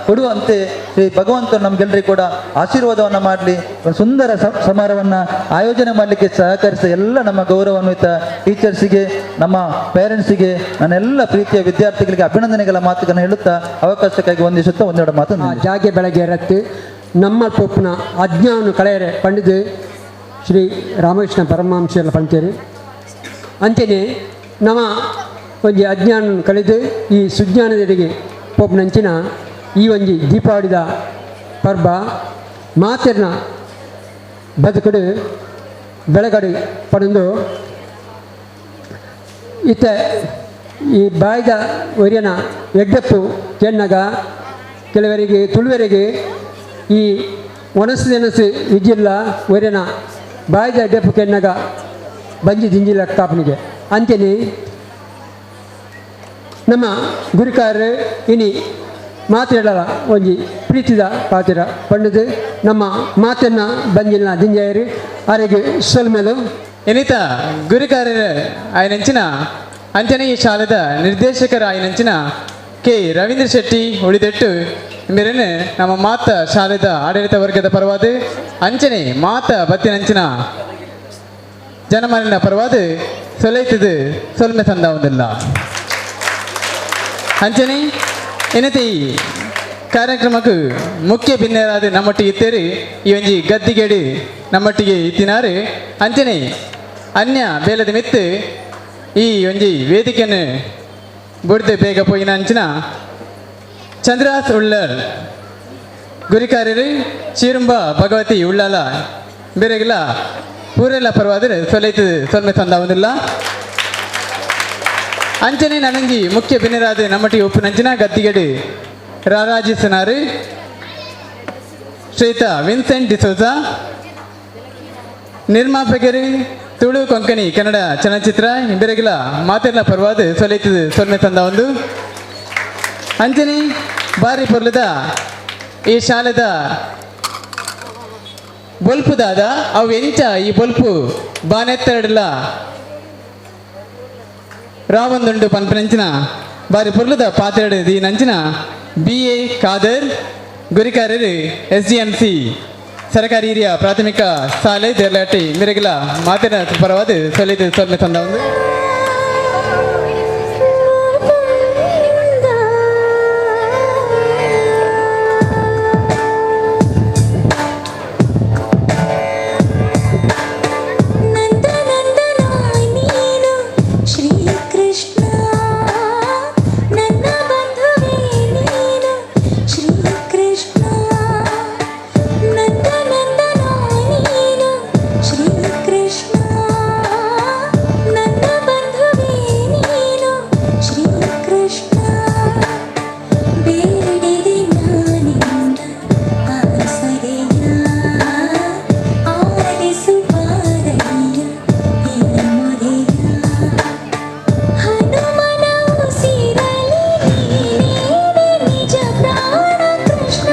ಕೊಡುವಂತೆ ಶ್ರೀ ಭಗವಂತನು ನಮಗೆಲ್ಲರಿಗೂ ಕೂಡ ಆಶೀರ್ವಾದವನ್ನು ಮಾಡಲಿ. ಒಂದು ಸುಂದರ ಸಮಾರಂಭವನ್ನು ಆಯೋಜನೆ ಮಾಡಲಿಕ್ಕೆ ಸಹಕರಿಸಿದ ಎಲ್ಲ ನಮ್ಮ ಗೌರವಾನ್ವಿತ ಟೀಚರ್ಸಿಗೆ, ನಮ್ಮ ಪೇರೆಂಟ್ಸಿಗೆ, ನನ್ನೆಲ್ಲ ಪ್ರೀತಿಯ ವಿದ್ಯಾರ್ಥಿಗಳಿಗೆ ಅಭಿನಂದನೆಗಳ ಮಾತುಗಳನ್ನು ಹೇಳುತ್ತಾ ಅವಕಾಶಕ್ಕಾಗಿ ವಂದಿಸುತ್ತಾ ಒಂದೆರಡು ಮಾತು.
ಜಾಗೆ ಬೆಳಗ್ಗೆ ರತ್ತು ನಮ್ಮ ಪೊಪ್ಪನ ಅಜ್ಞಾನ ಕಳೆಯರೆ ಪಂಡಿತ ಶ್ರೀ ರಾಮಕೃಷ್ಣ ಪರಮಹಂಸೆಲ್ಲ ಪಂತೇರಿ ಅಂಚನೆ ನಮ್ಮ ಒಂಜಿ ಅಜ್ಞಾನ ಕಳೆದು ಈ ಸುಜ್ಞಾನದೆಡೆಗೆ ಪೊಪ್ಪನಂಚಿನ ಈ ಒಂಜಿ ದೀಪಾವಳಿದ ಪರ್ಬ ಮಾತೆರ್ನ ಬದುಕಡು ಬೆಳಗಡು ಪಡೆದು ಇತ್ತ ಈ ಬಾಯ್ದ ಒರಿಯನ ಎಡ್ಡಪ್ಪು ಕೆಣ್ಣಗ ಕೆಲವರಿಗೆ ತುಳುವರಿಗೆ ಈ ಒಣಸು ನೆನಸು ಇಜ್ಜಿಲ್ಲ ಒರಿಯನ ಬಾಯ್ದ ಎಡ್ಡಪ್ಪು ಕೆಣ್ಣಗ ಬಂಜಿ ದಿಂಜಿಲ್ಲ ಕಾಪನಿಗೆ ಅಂಚನೆ ನಮ್ಮ ಗುರುಕಾರ ಇನಿ ಮಾತೆಡಲ ಒಂಜಿ ಪ್ರೀತಿದ ಪಾತಿರ ಪಂಡದು ನಮ್ಮ ಮಾತನ್ನ ಬಂಜಿಲ್ಲ ದಿಂಜಾಯರು ಆರೆಗೆ ಸೊಲ್ಮೆಲು.
ಎನಿತ ಗುರುಕಾರ್ಯರ ಆಯನಂಚಿನ ಅಂಚನೆ ಈ ಶಾಲೆದ ನಿರ್ದೇಶಕರ ಆಯನಂಚಿನ ಕೆ ರವೀಂದ್ರ ಶೆಟ್ಟಿ ಉಳಿದೆಟ್ಟು ಮೇರೆನೆ ನಮ್ಮ ಮಾತ ಶಾಲೆದ ಆಡಳಿತ ವರ್ಗದ ಪರವಾದ ಅಂಚನೆ ಮಾತ ಬತ್ತಿನಂಚಿನ ಜನಮಾನಿನ ಪರವಾದ ಸೊಲೈತದು ಸೊಲ್ಮೆ ಸಂದಾವುದಿಲ್ಲ. ಅಂಚನೆ ಏನತೆ ಈ ಕಾರ್ಯಕ್ರಮಕ್ಕೆ ಮುಖ್ಯ ಬಿನ್ನೆರಾದ ನಮ್ಮೊಟ್ಟಿಗೆ ಇತ್ತೇರಿ ಈ ಒಂಜಿ ಗದ್ದಿಗೆಡಿ ನಮ್ಮೊಟ್ಟಿಗೆ ಇತ್ತಿನಾರು ಅಂಚನೆ ಅನ್ಯ ಬೇಲದ ಮಿತ್ತು ಈ ಒಂಜಿ ವೇದಿಕೆಯನ್ನು ಬುಡ್ದು ಬೇಗ ಪೋಯಿನ ಅಂಚಿನ ಚಂದ್ರಾಸ್ ಉಳ್ಳರ್ ಗುರಿಕಾರ್ಯರು ಚೀರುಂಬ ಭಗವತಿ ಉಳ್ಳಾಲ ಬೇರೆಗೆಲ್ಲ ಪೂರೆಲ್ಲ ಪರವಾದರೆ ಸೊಲೈತು ಸೊಲ್ಮೆ ಸಂದಾವುದಿಲ್ಲ. ಅಂಚನೆ ನನಂಜಿ ಮುಖ್ಯ ಬಿನ್ನೆರಾದ ನಮ್ಮಟಿ ಉಪ್ಪುನಂಚಿನ ಗದ್ದಿಗೆಡು ರಾರಾಜಿಸನಾರು ಶ್ರೀತ ವಿನ್ಸೆಂಟ್ ಡಿಸೋಜಾ ನಿರ್ಮಾಪಕರು ತುಳು ಕೊಂಕಣಿ ಕನ್ನಡ ಚಲನಚಿತ್ರ ಇಂಬೆರೆಗಿಲ ಮಾತೆರ್ನ ಪರವಾದ ಸೊಲೈತದು ಸೊಲ್ಮೆ ತಂದ ಒಂದು. ಅಂಚನೆ ಬಾರಿ ಪೊರ್ಲದ ಈ ಶಾಲೆದ ಬೊಲ್ಪುದಾದ ಅವು ಎಂಚ ಈ ಬೊಲ್ಪು ಬಾನೆತ್ತರಡ್ಲ ರಾವಂದುಂಡು ಪನ್ಪನಂಚಿನ ಬಾರಿ ಪೊರ್ಲುದ ಪಾತೆರಡು ದೀನಂಚಿನ ಬಿ ಎ ಖಾದರ್ ಗುರಿಕಾರರು ಎಸ್ ಡಿ ಎಂ ಸಿ ಸರಕಾರಿ ಹಿರಿಯ ಪ್ರಾಥಮಿಕ ಶಾಲೆ ದೇರ್ಲಾಟಿ ಮಿರಗಿಲ ಮಾತಿನ ಪರವಾದ ಸೊಲ್ಲಿದು ಸೊಲ್ಮೆ ತಂದ ಒಂದು.
ನಂದನಂದನ ನೀನು ಶ್ರೀಕೃಷ್ಣ, ನನ್ನ ಬಂಧುವೇ ನೀನು ಶ್ರೀಕೃಷ್ಣ. ನಂದನಂದನ ನೀನು ಶ್ರೀಕೃಷ್ಣ, ನನ್ನ ಬಂಧುವೇ ನೀನು ಶ್ರೀಕೃಷ್ಣ. ಬೇಡಿದೆ ನಾನಿಂದ ಆಸರೆಯ, ಆಲಿಸು ಬಾರಯ್ಯ ಈ ಮೊರೆಯ. ಹನುಮನ ಉಸಿರಲಿ ನೀನೇ ನಿಜ ಪ್ರಾಣ ಕೃಷ್ಣ,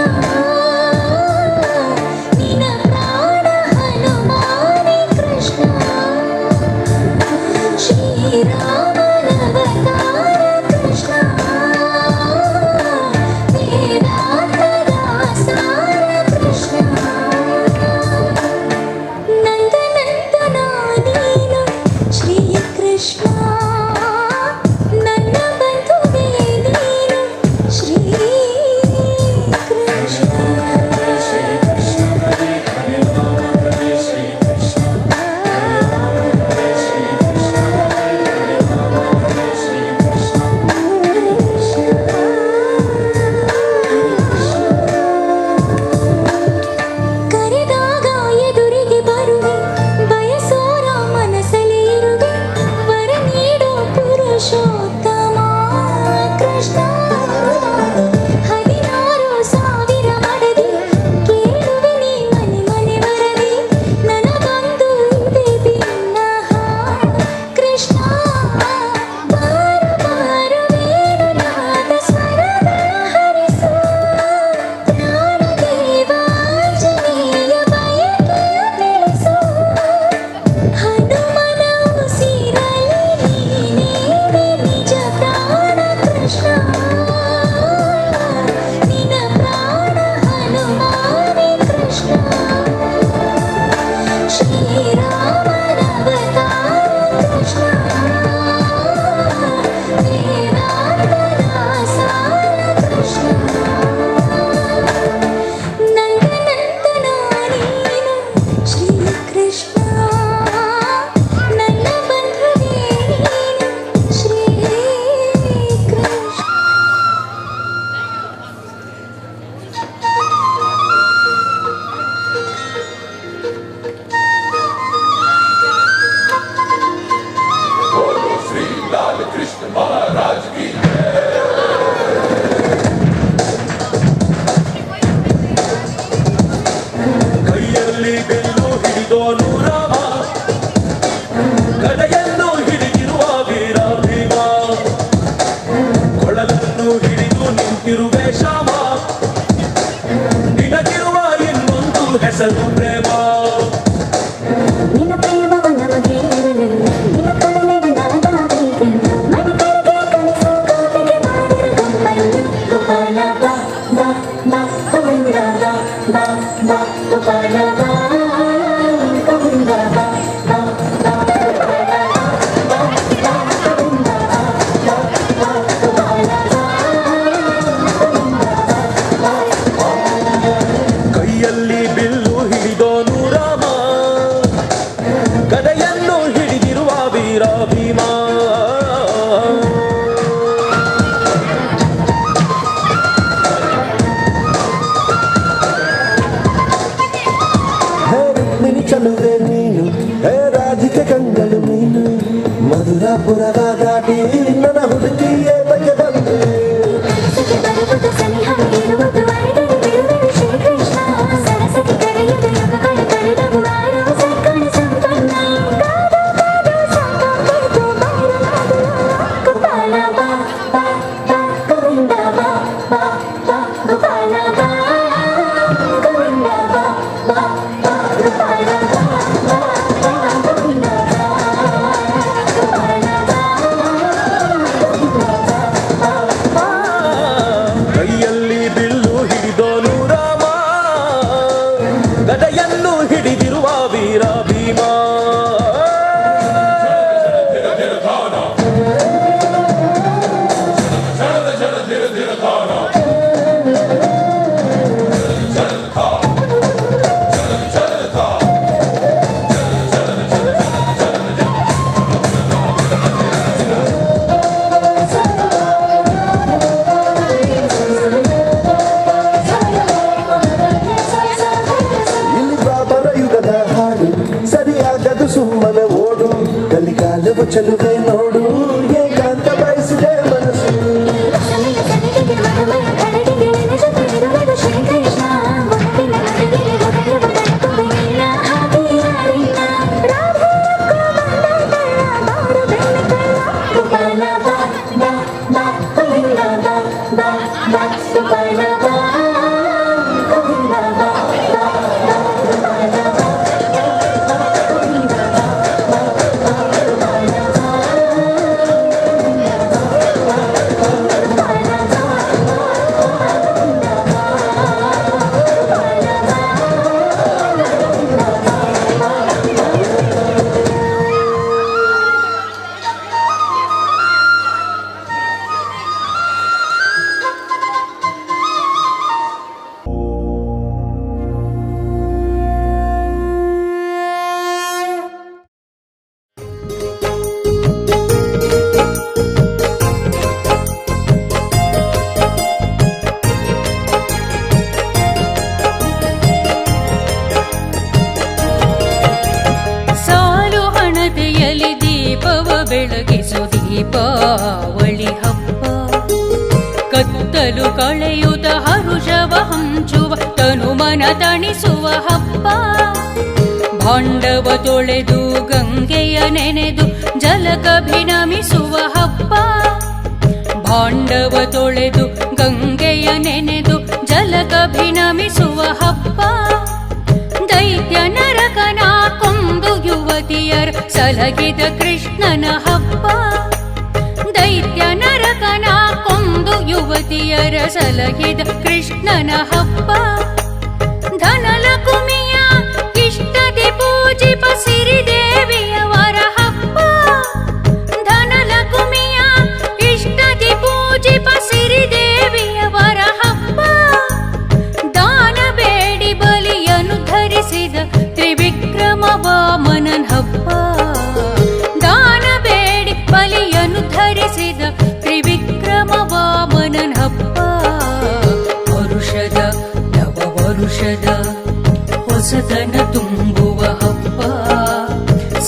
ನಿನ ಪ್ರಾಣ ಹನುಮಾನೆ ಕೃಷ್ಣ. ಶ್ರೀರಾಮನವತಾರ ಕೃಷ್ಣ, ವೇದಾಂತದ ಸಾರ ಕೃಷ್ಣ. ನಂದನಂದನ ನೀನು ಶ್ರೀಕೃಷ್ಣ, ನನ್ನ ಬಂಧುವೇ ನೀನು ಶ್ರೀಕೃಷ್ಣ. ಕರೆದಾಗ ಎದುರಿಗೆ ಬರುವೆ, ಬಯಸೋರ ಮನಸ್ಸಲ್ಲಿ ಇರುವೆ, ವರ ನೀಡೋ ಪುರುಷೋತ್ತಮ ಕೃಷ್ಣ. 16,000 ಮಡದಿ ಕೇಳುವೆ ನೀ ಮನೆ ಮನೆ ವರದಿ, ನನಗೊಂದು ಇದೆ ಭಿನ್ನಹ ಕೃಷ್ಣ. ಬಾರು ಬಾರು ವೇಣುನಾದ ಸ್ವರಗಳ ಹರಿಸು, ಪ್ರಾಣದೇವಾಂಜನೇಯ ಬಯಕೆಯ ತಿಳಿಸು. ಹನುಮನ ಉಸಿರಲಿ ನೀನೇ ನಿಜ ಪ್ರಾಣ ಕೃಷ್ಣ, ನಿನ ಪ್ರಾಣ ಹನುಮಾನೆ ಕೃಷ್ಣ. ಶ್ರೀರಾಮನವತಾರ ಕೃಷ್ಣ, ವೇದಾಂತದ ಸಾರ ಕೃಷ್ಣ. ನಂದನಂದನ ನೀನು ಶ್ರೀಕೃಷ್ಣ, ನನ್ನ ಬಂಧುವೇ ನೀನು ಶ್ರೀಕೃಷ್ಣ.
श्री लाल कृष्ण महाराज की.
ಕೈಯಲ್ಲಿ ಬಿಲ್ಲು ಹಿಡಿದೋನು ರಾಮ, ಗದೆಯನ್ನು ಹಿಡಿದಿರುವ ವೀರ ಭೀಮ, ಕೊಳಲನ್ನು ಹಿಡಿದು ನಿಂತಿರುವೆ ಶ್ಯಾಮ, ನಿನಗಿರುವ ಇನ್ನೊಂದು ಹೆಸರು ಪ್ರೇಮ.
ನಿನ್ನ ಪ್ರೇಮವ ನಮಗೆ ಇರಲಿಲ್ಲ, ನಿನ್ನ ಕರುಣೆಗೆ ನನಗಾಗಬೇಕೆಲ್ಲ. ಮಣಿಕರಿಗೆ ಕಲಿಸು ಗೋಪಿಗೆ ಮಾಡಿರು ಗಮ್ಮಯ್ಯ. ಗೋಪಾಲ ಬಾ ಬಾ ಬಾ ಗೋವಿಂದ ಬಾ ಬಾ ಬಾ, ಗೋಪಾಲ ಬಾ ಗೋವಿಂದ ಬಾ ಬಾ ಬಾ, ಗೋಪಾಲ ಬಾ ಬಾ ಬಾ ಗೋವಿಂದ ಬಾ ಬಾ ಬಾ, ಗೋಪಾಲ ಬಾ ಗೋವಿಂದ ಬಾ ಬಾ.
ಕೈಯಲ್ಲಿ ಬಿಲ್ಲು ಹಿಡಿದೋನು ರಾಮ, ಗದೆಯನ್ನು ಹಿಡಿದಿರುವ ವೀರ ಭೀಮ.
ಹೇ ರುಕ್ಮಿಣಿ ಚಲುವೆ ನೀನು, ಹೇ ರಾಧಿಕೆ ಕಂಗಳು ನೀನು, ಮಧುರಾಪುರವ ದಾಟಿ ನನ್ನ ಹುಡುಕಿ ಏತಕ್ಕೆ ಬಂದೆ?
ಸಖಿ ಬರುವುದು ಸನಿಹವೇ ಇರುವುದು ಅರಿದರೆ ಬಿಡುವೆನು ಶ್ರೀಕೃಷ್ಣ. ಸರಸತಿ ಕರೆಯದು ಯುಗಗಳ ಕಳೆದವು ಆರೋ ಸರ್ಗಳ ಸಂಪನ್ನ. ಕಾದು ಕಾದು ಸಾಕಾಗೋಯ್ತು ಬೈರನಾದು. ಗೋಪಾಲ ಬಾ ಬಾ ಬಾ ಗೋವಿಂದ ಬಾ ಬಾ ಬಾ, ಗೋಪಾಲ ಬಾ.
ಕಲಿಕಾಲವು ಚಲುವೆ ನೋಡು, ಏಕಾಂತ ಬಯಸಿದೆ ಮನಸ್ಸು.
ದೀಪಾವಳಿ ಹಬ್ಬ ಕತ್ತಲು ಕಳೆಯುತ್ತ ಹರುಷವ ಹಂಚುವ ತನುಮನ ತಣಿಸುವ ಹಬ್ಬ. ಭಾಂಡವ ತೊಳೆದು ಗಂಗೆಯ ನೆನೆದು ಜಲಕಭಿನಮಿಸುವ ಹಬ್ಬ. ಭಾಂಡವ ತೊಳೆದು ಗಂಗೆಯ ನೆನೆದು ಜಲಕಭಿನಮಿಸುವ ಹಬ್ಬ. ದೈತ್ಯ ನರಕನ ಕೊಂದು ಯುವತಿಯರ ಸಲಗಿದ ಕೃಷ್ಣನ ಹಬ್ಬ. ದೈತ್ಯ ನರಕನ ಕೊಂದು ಯುವತಿಯರ ಸಲಹಿದ ಕೃಷ್ಣನ ಹಬ್ಬ. ಧನಲಕುಮಿಯ ಇಷ್ಟದಿ ಪೂಜಿಪ ಸಿರಿದೇವಿಯವರ ಹಬ್ಬ. ಧನಲಕುಮಿಯ ಇಷ್ಟದಿ ಪೂಜಿಪ ಸಿರಿದೇವಿಯವರ ಹಬ್ಬ. ದಾನ ಬೇಡಿ ಬಲಿಯನ್ನು ಧರಿಸಿದ ತ್ರಿವಿಕ್ರಮ ವಾಮನನ್ ಹಬ್ಬ. ದಾನ ಬೇಡಿ ಬಲಿಯನ್ನು ಧರಿಸಿದ ತ್ರಿವಿಕ್ರಮ ವಾಮನನ್ ಹಬ್ಬ. ವರುಷದ ನವ ವರುಷದ ಹೊಸತನ ತುಂಬುವ ಹಬ್ಬ.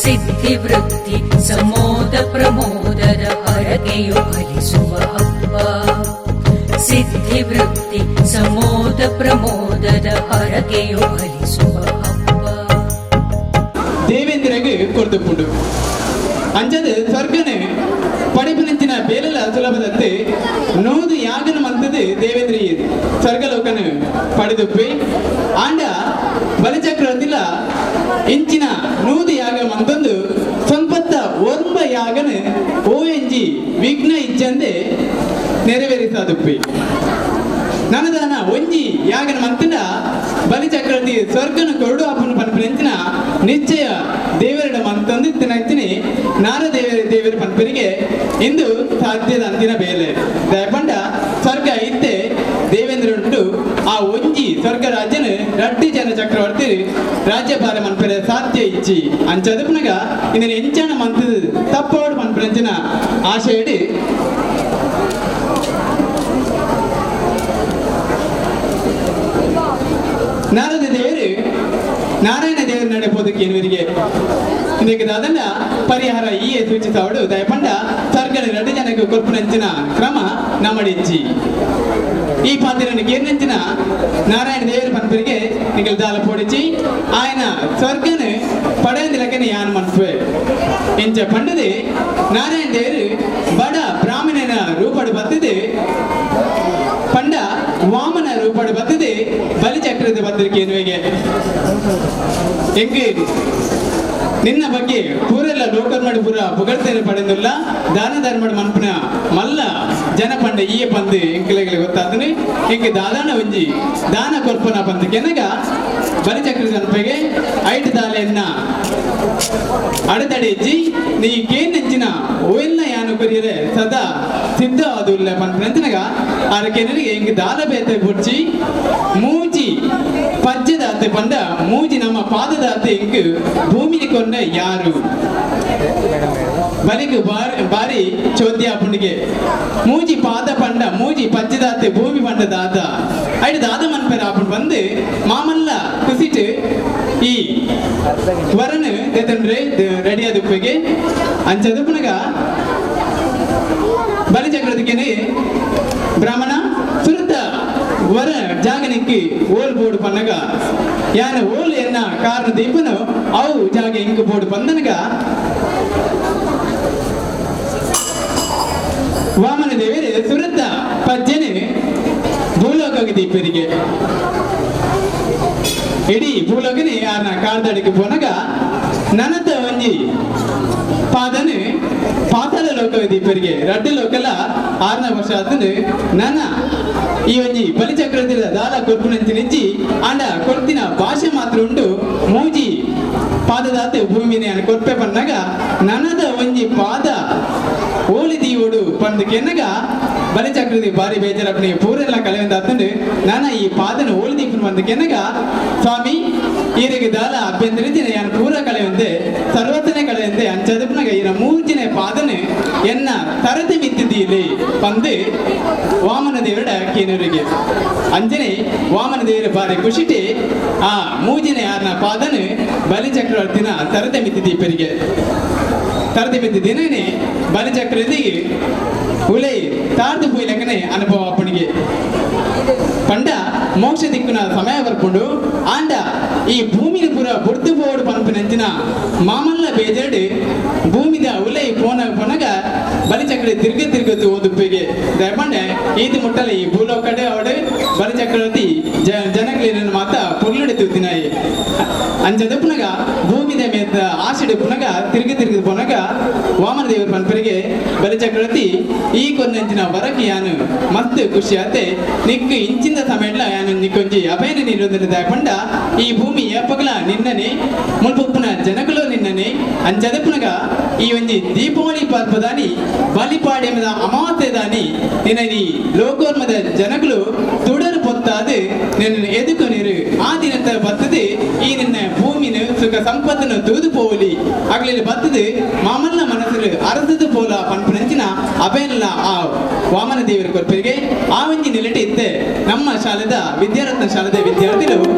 ಸಿದ್ಧಿವೃತ್ತಿ ಸಮೋದ ಪ್ರಮೋದದ ಹರಕೆಯು ಫಲಿಸುವ ಹಬ್ಬ. ಸಿದ್ಧಿವೃತ್ತಿ ಸಮೋದ ಪ್ರಮೋದದ ಹರಕೆಯು ಫಲಿಸುವ ಹಬ್ಬ.
ದೇವೇಂದ್ರಗೆ ಕೊಡ್ತುಂಡು ಅಂಚದ ಸ್ವರ್ಗನೆ ಪಡಿಪಿನಂಚಿನ ಬೇಲೆಲ ಸುಲಭದಂತೆ ನೂದು ಯಾಗನ ಮಂತದ್ದು ದೇವೇಂದ್ರ ಸ್ವರ್ಗಲೋಕನ ಪಡೆದುಪ್ಪಿ ಆಂಡ ಬಲಿಚಕ್ರವರ್ತಿಲ ಇಂಚಿನ ನೂದು ಯಾಗ ಮಂತಂದು ಸಂಪತ್ತ ಒಂಬ ಯಾಗನ ಓ ಎಂಜಿ ವಿಘ್ನ ಇಚ್ಚಂದೆ ನೆರವೇರಿಸದುಪ್ಪಿ. ನನದಾನ ಒಂಜಿ ಯಾಗನ ಮಂತಂಡ ಬಲಿಚಕ್ರವರ್ತಿ ಸ್ವರ್ಗನ ಕೊರಡು ಅಪ್ಪನ ಪನ್ಪಿನಂಚಿನ ನಿಶ್ಚಯ ದೇವರ ಮಂತಂದು ತಿನಂಚಿನಿ ನಾರ ದೇವರ ದೇವರ ಪನ್ಪರಿಗೆ ಇಂದು ಸಾಧ್ಯದ ಅಂತಿನ ಬೇಲೆ ದಯಪಂಡ ಸ್ವರ್ಗ ಇತ್ತೆ ದೇವೇಂದ್ರ ಉಂಟು ಆ ಒಂಜಿ ಸ್ವರ್ಗ ರಾಜ್ಯನ ರಡ್ಡಿ ಜನ ಚಕ್ರವರ್ತಿ ರಾಜ್ಯಭಾರ ಮನ್ಪರೆ ಸಾಧ್ಯ ಇಚ್ಚಿ ಅಂಚದಪನಗ ಇಂದಿನ ಎಂಚಾಣ ಮಂತದ ತಪ್ಪೋಡು ಮನ್ಪರಂಚಿನ ಆಶೆಯಡಿ ನಾರದ ದೇವರು ನಾರಾಯಣ ದೇವರು ನಡೆಪೋದಕ್ಕೆ ಏನುವರಿಗೆ ಇದಕ್ಕೆ ದಾದನ್ನ ಪರಿಹಾರ ಈ ಸೂಚಿಸವಡು ದಯಪಂಡ ಸರ್ಗನ ಎರಡು ಜನಕ್ಕೆ ಕೊಲ್ಪುನಂಚಿನ ಕ್ರಮ ನಮ್ಮಡಿಂಚಿ ಈ ಪಾತ್ರನ ಕೇರ್ನಂಚಿನ ನಾರಾಯಣ ದೇವರ ಪನ್ಪರಿಗೆ ನಿಗಲ್ ದಾಲ ಪೋಡಿಚಿ ಆಯನ ಸ್ವರ್ಗನ ಪಡೆಯಂದಿಲಕನೆ ಯಾನ್ ಮನ್ಪೆ ಇಂಚ ಪಂಡದೆ ನಾರಾಯಣ ದೇವರು ಬಡ ಬ್ರಾಹ್ಮಣನ ರೂಪಡು ಬತ್ತದೆ ಪಂಡ ವಾಮನ ರೂಪಡು ಬತ್ತದೆ ಬಲಿಚಕ್ರದ ಬತ್ತರಿಕೆ ಎನ್ನುವಿಗೆ ಎಂಗೆ ನಿನ್ನ ಬಗ್ಗೆ ಪೂರೆಲ್ಲ ಲೋಕರ್ಮಡು ಪೂರ ಪುಗಳ್ತೇನೆ ಪಡೆದುಲ್ಲ ದಾನ ಧರ್ಮಡು ಮನ್ಪುನ ಮಲ್ಲ ಜನ ಪಂಡ ಈಯ ಪಂದು ಎಂಕಲೆಗಳಿಗೆ ಗೊತ್ತಾದನೆ ಎಂಕೆ ದಾದಾನ ಒಂಜಿ ದಾನ ಕೊರ್ಪನ ಪಂದು ಕೆನಗ ಬಲಿಚಕ್ರದ ಅನ್ಪೆಗೆ ಐಟ್ ದಾಲೆಯನ್ನ ಅಡೆತಡೆ ಇಜ್ಜಿ ನೀ ಕೇನೆಂಚಿನ ಓಯಲ್ನ ಯಾನು ಕೊರಿಯರೆ ಸದಾ ಸಿದ್ಧ ಆದುಲ್ಲ ಪನ್ಪನಂತಿನಗ ಆರ ಕೆನರಿಗೆ ಎಂಕ್ ದಾಲ ಬೇತೆ ಬುಡ್ಚಿ ಮೂಜಿ ಪಜ್ಜದಾತೆ ಪಂಡ ಮೂಜಿ ನಮ್ಮ ಪಾದದಾತೆ ಎಂಕ್ ಭೂಮಿಗೆ ಕೊಂಡ ಯಾರು ಬಲಿಗೆ ಬಾರಿ ಚೋದ್ಯ ಪುಂಡಿಗೆ ಮೂಜಿ ಪಾದ ಪಂಡ ಮೂಜಿ ಪಜ್ಜದಾತೆ ಭೂಮಿ ಪಂಡ ದಾದ ಐಟ್ ದಾದ ಮನ್ಪೆರ ಆಪುಂಡು ಬಂದು ಮಾಮಲ್ಲ ಕುಸಿಟ್ ಈ ವರನು ದೇತಂಡ್ರೆ ರೆಡಿ ಆದುಪ್ಪಗೆ ಅಂಚದುಪ್ಪನಗ ಬಲಿಚಕ್ರದಿಕ್ಕೇನೆ ಬ್ರಾಹ್ಮಣ ಸುರುತ ವರ ಜಾಗನಿಕ್ಕಿ ಓಲ್ ಬೋರ್ಡ್ ಪನ್ನಗ ಯಾನ ಓಲ್ ಎನ್ನ ಕಾರಣ ದೀಪನು ಅವು ಜಾಗ ಇಂಕ್ ಬೋರ್ಡ್ ಬಂದನಗ ವಾಮನ ದೇವರೇ ಸುರತ ಪಜ್ಜನೆ ಭೂಲೋಕಕ್ಕೆ ದೀಪರಿಗೆ ಇಡೀ ಭೂಲೋಕನೆ ಯಾರನ್ನ ಕಾರ್ದಡಿಗೆ ಪೋನಗ ನನತ ಒಂಜಿ ಪಾದನೆ ಪಾತಾಳ ಲೋಕ ದೀಪರಿಗೆ ರಡ್ಡು ಲೋಕಲ ಆರನ ವರ್ಷ ಆತನು ನನ ಈ ಒಂಜಿ ಬಲಿಚಕ್ರದಿಂದ ದಾಲ ಕೊರ್ಪುನಂಚಿನಿಂಚಿ ಆಂಡ ಕೊರ್ತಿನ ಭಾಷೆ ಮಾತ್ರ ಉಂಟು ಮೂಜಿ ಪಾದದಾತೆ ಭೂಮಿನೇ ಅನ್ ಕೊರ್ಪೆ ಪನ್ನಗ ನನದ ಒಂಜಿ ಪಾದ ಓಲಿ ದೀವೋಡು ಪಂದು ಕೆನ್ನಗ ಬಲಿಚಕ್ರದಿ ಬಾರಿ ಬೇಜಾರಪ್ಪನಿ ಪೂರೆಲ್ಲ ಕಳೆವಂದಾತಂಡು ನಾನ ಈ ಪಾದನ ಓಲಿ ದೀಪನ ಬಂದು ಕೆನ್ನಗ ಸ್ವಾಮಿ ಈರಿಗೆ ದಾಲ ಅಭ್ಯಂತರಿಜಿನ ಯಾನ್ ಪೂರ ಕಳೆವಂತೆ ಸರ್ವತನೆ ಕಳೆವಂತೆ ಅಂಚದಪ್ಪನಗ ಈರ ಮೂಜಿನ ಪಾದನೆ ಎನ್ನ ತರತೆ ಮಿತ್ತಿದ್ದೀಲಿ ಪಂದು ವಾಮನ ದೇವರ ಕೇನೂರಿಗೆ ಅಂಜನೆ ವಾಮನ ದೇವರ ಬಾರಿ ಖುಷಿಟಿ ಆ ಮೂಜಿನ ಯಾರನ ಪಾದನೆ ಬಲಿಚಕ್ರವರ್ತಿನ ತರತೆ ಮಿತ್ತಿದ್ದೀಪರಿಗೆ ತರತೆ ಮಿತ್ತಿದ್ದೇನೆ ಬಲಿಚಕ್ರದಿಗೆ ಉಲೈ ತಾರ್ದು ಪೋಯ್ಲಕ್ಕನೆ ಅನುಭವ ಅಪ್ಪನಿಗೆ ಪಂಡ ಮೋಕ್ಷ ದಿಕ್ಕುನ ಸಮಯ ಬರ್ಕೊಂಡು ಆಂಡ ಈ ಭೂಮಿನ ಪೂರ ಬುಡ್ದು ಬೋಡು ಪನ್ಪಿನಂಚಿನ ಮಾಮಲ್ಲ ಬೇಜಾಡು ಭೂಮಿದ ಉಲೈ ಪೋನ ಪೊನಗ ಬಲಿಚಕ್ರ ತಿರ್ಗ ತಿರ್ಗತ್ತು ಓದುಪ್ಪಿಗೆ ದಯಪಂಡೆ ಈತ ಮುಟ್ಟಲ ಈ ಭೂಲೋಕಡೆ ಅವಡು ಬಲಿಚಕ್ರವರ್ತಿ ಜನಗಳಿನ ಮಾತ ಪುರ್ಲುಡೆ ತೂತಿನಾಯಿ ಅಂಚದ ಪುನಗ ಭೂಮಿದ ಮೇತ ಆಶೆಡು ಪುನಗ ತಿರ್ಗ ತಿರ್ಗದ ಪೊನಗ ವಾಮನ ದೇವರ ಪನ್ಪರಿಗೆ ಬಲಿಚಕ್ರವರ್ತಿ ಈ ಕೊನ್ನಂಚಿನ ವರಕ್ಕೆ ಯಾನು ಮಸ್ತ್ ಖುಷಿ ಆತೆ ನಿಕ್ಕು ಇಂಚಿಂದ ಸಮಯಡ್ಲ ಯಾನು ನಿಕ್ಕೊಂಜಿ ಅಭಯನ ನೀರೊಂದಿನ ದಯಪಂಡ ಈ ಭೂಮಿ ಏಪಗಲ ನಿನ್ನನೆ ಮುಲ್ಪುಪ್ಪುನ ಜನಕುಲು ನಿನ್ನನೆ ಅಂಚದ ಪುನಗ ಈ ಒಂಜಿ ದೀಪಾವಳಿ ಪರ್ಬದಾನಿ ಬಲಿಪಾಡ್ಯಮದ ಅಮಾವಾಸ್ಯೆದಾನಿ ನಿನ್ನ ಈ ಲೋಕೋರ್ಮದ ಜನಕುಲು ತುಡರು ಪೊತ್ತಾದು ನಿನ್ನ ಎದುಕು ನೀರು ಆ ದಿನದ ಬರ್ತದೆ ಈ ನಿನ್ನ ಭೂಮಿನ ಸುಖ ಸಂಪತ್ತನ್ನು ತೂದು ಪೋಲಿ ಅಗಲಿಲ್ಲಿ ಬರ್ತದೆ ಮಾಮಲ್ಲ ಮನಸ್ಸು ಅರಸದು ಪೋಲ ಪನ್ಪುನಂಚಿನ ಅಭಯನಲ್ಲ ಆ ವಾಮನ ದೇವರ ಕೊರ್ಪರಿಗೆ ಆ ಒಂಜಿ ನಿಲೆಟೆ ಇತ್ತೆ ನಮ್ಮ ಶಾಲೆದ ವಿದ್ಯಾರತ್ನ ಶಾಲೆದ ವಿದ್ಯಾರ್ಥಿಗಳು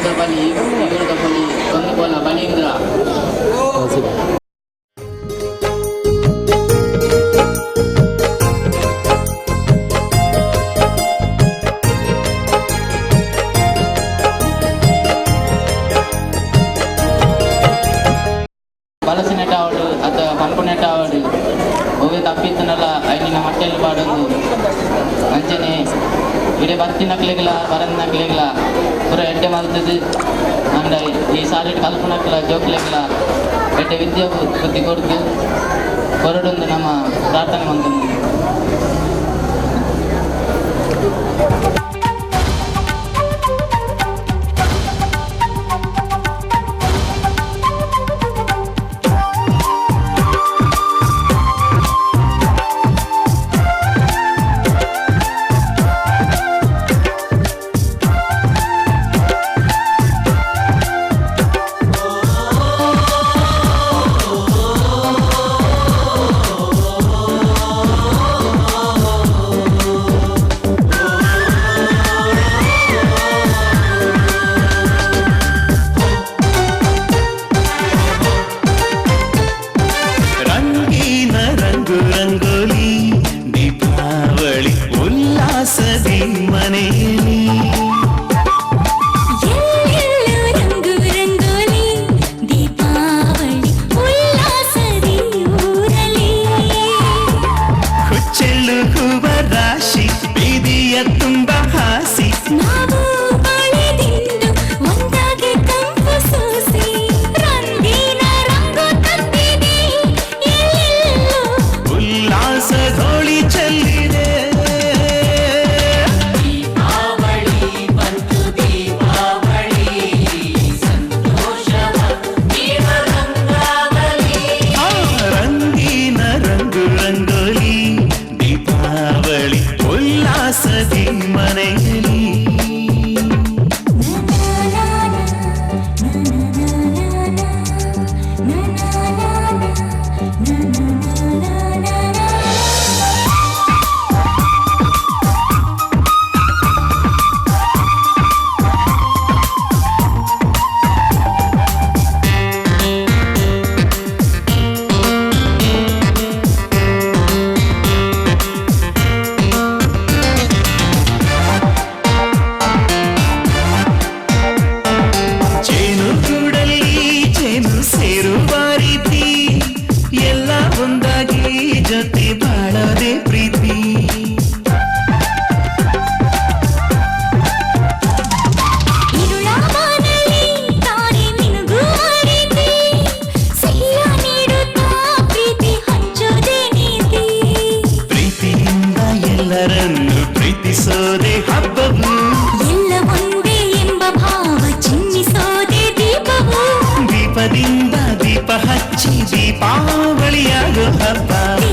ಬಲಿ. ಬರ್ಪಿನಕ್ಲೆಗ್ಲ ಬರಂದಕ್ಲೆಗ್ಲ ಪೂರ ಎಡ್ಡೆ ಮಲ್ತದು ಅಂಡ ಈ ಸಾಲೆಡ್ ಕಲ್ಪನಕ್ಲ ಜೋಕ್ಲೆಗ್ಲ ಎಡ್ಡೆ ವಿದ್ಯೆ ಬುದ್ಧಿ ಕೊಡ್ದು ಕೊರಡೊಂದು ನಮ್ಮ ಪ್ರಾರ್ಥನೆ ಮಂತೊಂದು.
ರಂಗಿನ ರಂಗು ರಂಗೋಲಿ ದೀಪಾವಳಿ ಉಲ್ಲಾಸದಿ ಮನೆಯಲ್ಲಿ.
ಎಲ್ಲೆಲ್ಲೂ ರಂಗು ರಂಗೋಲಿ ದೀಪಾವಳಿ ಉಲ್ಲಾಸದಿ ಊರಲಿ.
ಹುಚ್ಚೆಳ್ಳು ಹೂವ ರಾಶಿ ಬೀದಿಯ ತುಂಬ ಹಾಸಿ.
ನಾವು ಬಾಳೆದಿಂದು ಒಂದಾಗಿ ಕಂಪು ಸೂಸಿ ರಂಗಿನ ರಂಗು ತಂದಿದೆ ಎಲ್ಲೆಲ್ಲೂ.
ಉಲ್ಲಾಸ ಧೋಳಿ ಚೆಲ್ಲಿದೆ.
ದೀಪಾವಳಿ ಬಂತು ದೀಪಾವಳಿ ಸಂತೋಷವ ನೀವ ರಂಗಾವಳಿ.
ಆ ರಂಗಿನ ರಂಗು ರಂಗೋಲಿ ದೀಪಾವಳಿ ಉಲ್ಲಾಸದಿ ಮನೆಯಲ್ಲಿ. ಜೇನು ಗೂಡಲ್ಲಿ ಜೇನು ಸೇರುವ ರೀತಿ ಎಲ್ಲ ಒಂದಾಗಿ ಜೊತೆ ಬಾಳೋದೆ ಪ್ರೀತಿ.
ಇರುಳ ಬಾನಲ್ಲಿ ತಾರೆ ಮಿನುಗುವ ರೀತಿ ಸಿಹಿಯ ನೀಡುತ್ತಾ ಪ್ರೀತಿ ಹಂಚೋದೇ ನೀತಿ.
ಪ್ರೀತಿಯಿಂದ ಎಲ್ಲರನ್ನು ಪ್ರೀತಿಸೋದೆ ಹಬ್ಬವು.
ಎಲ್ಲ ಒಂದೇ ಎಂಬ ಭಾವ ಚಿಮ್ಮಿಸೋದೇ ದೀಪವು.
ದೀಪದಿಂದ ದೀಪ ಹಚ್ಚಿ ದೀಪಾವಳಿಯಾಗೋ ಹಬ್ಬ.
ದೀಪಾವಳಿ.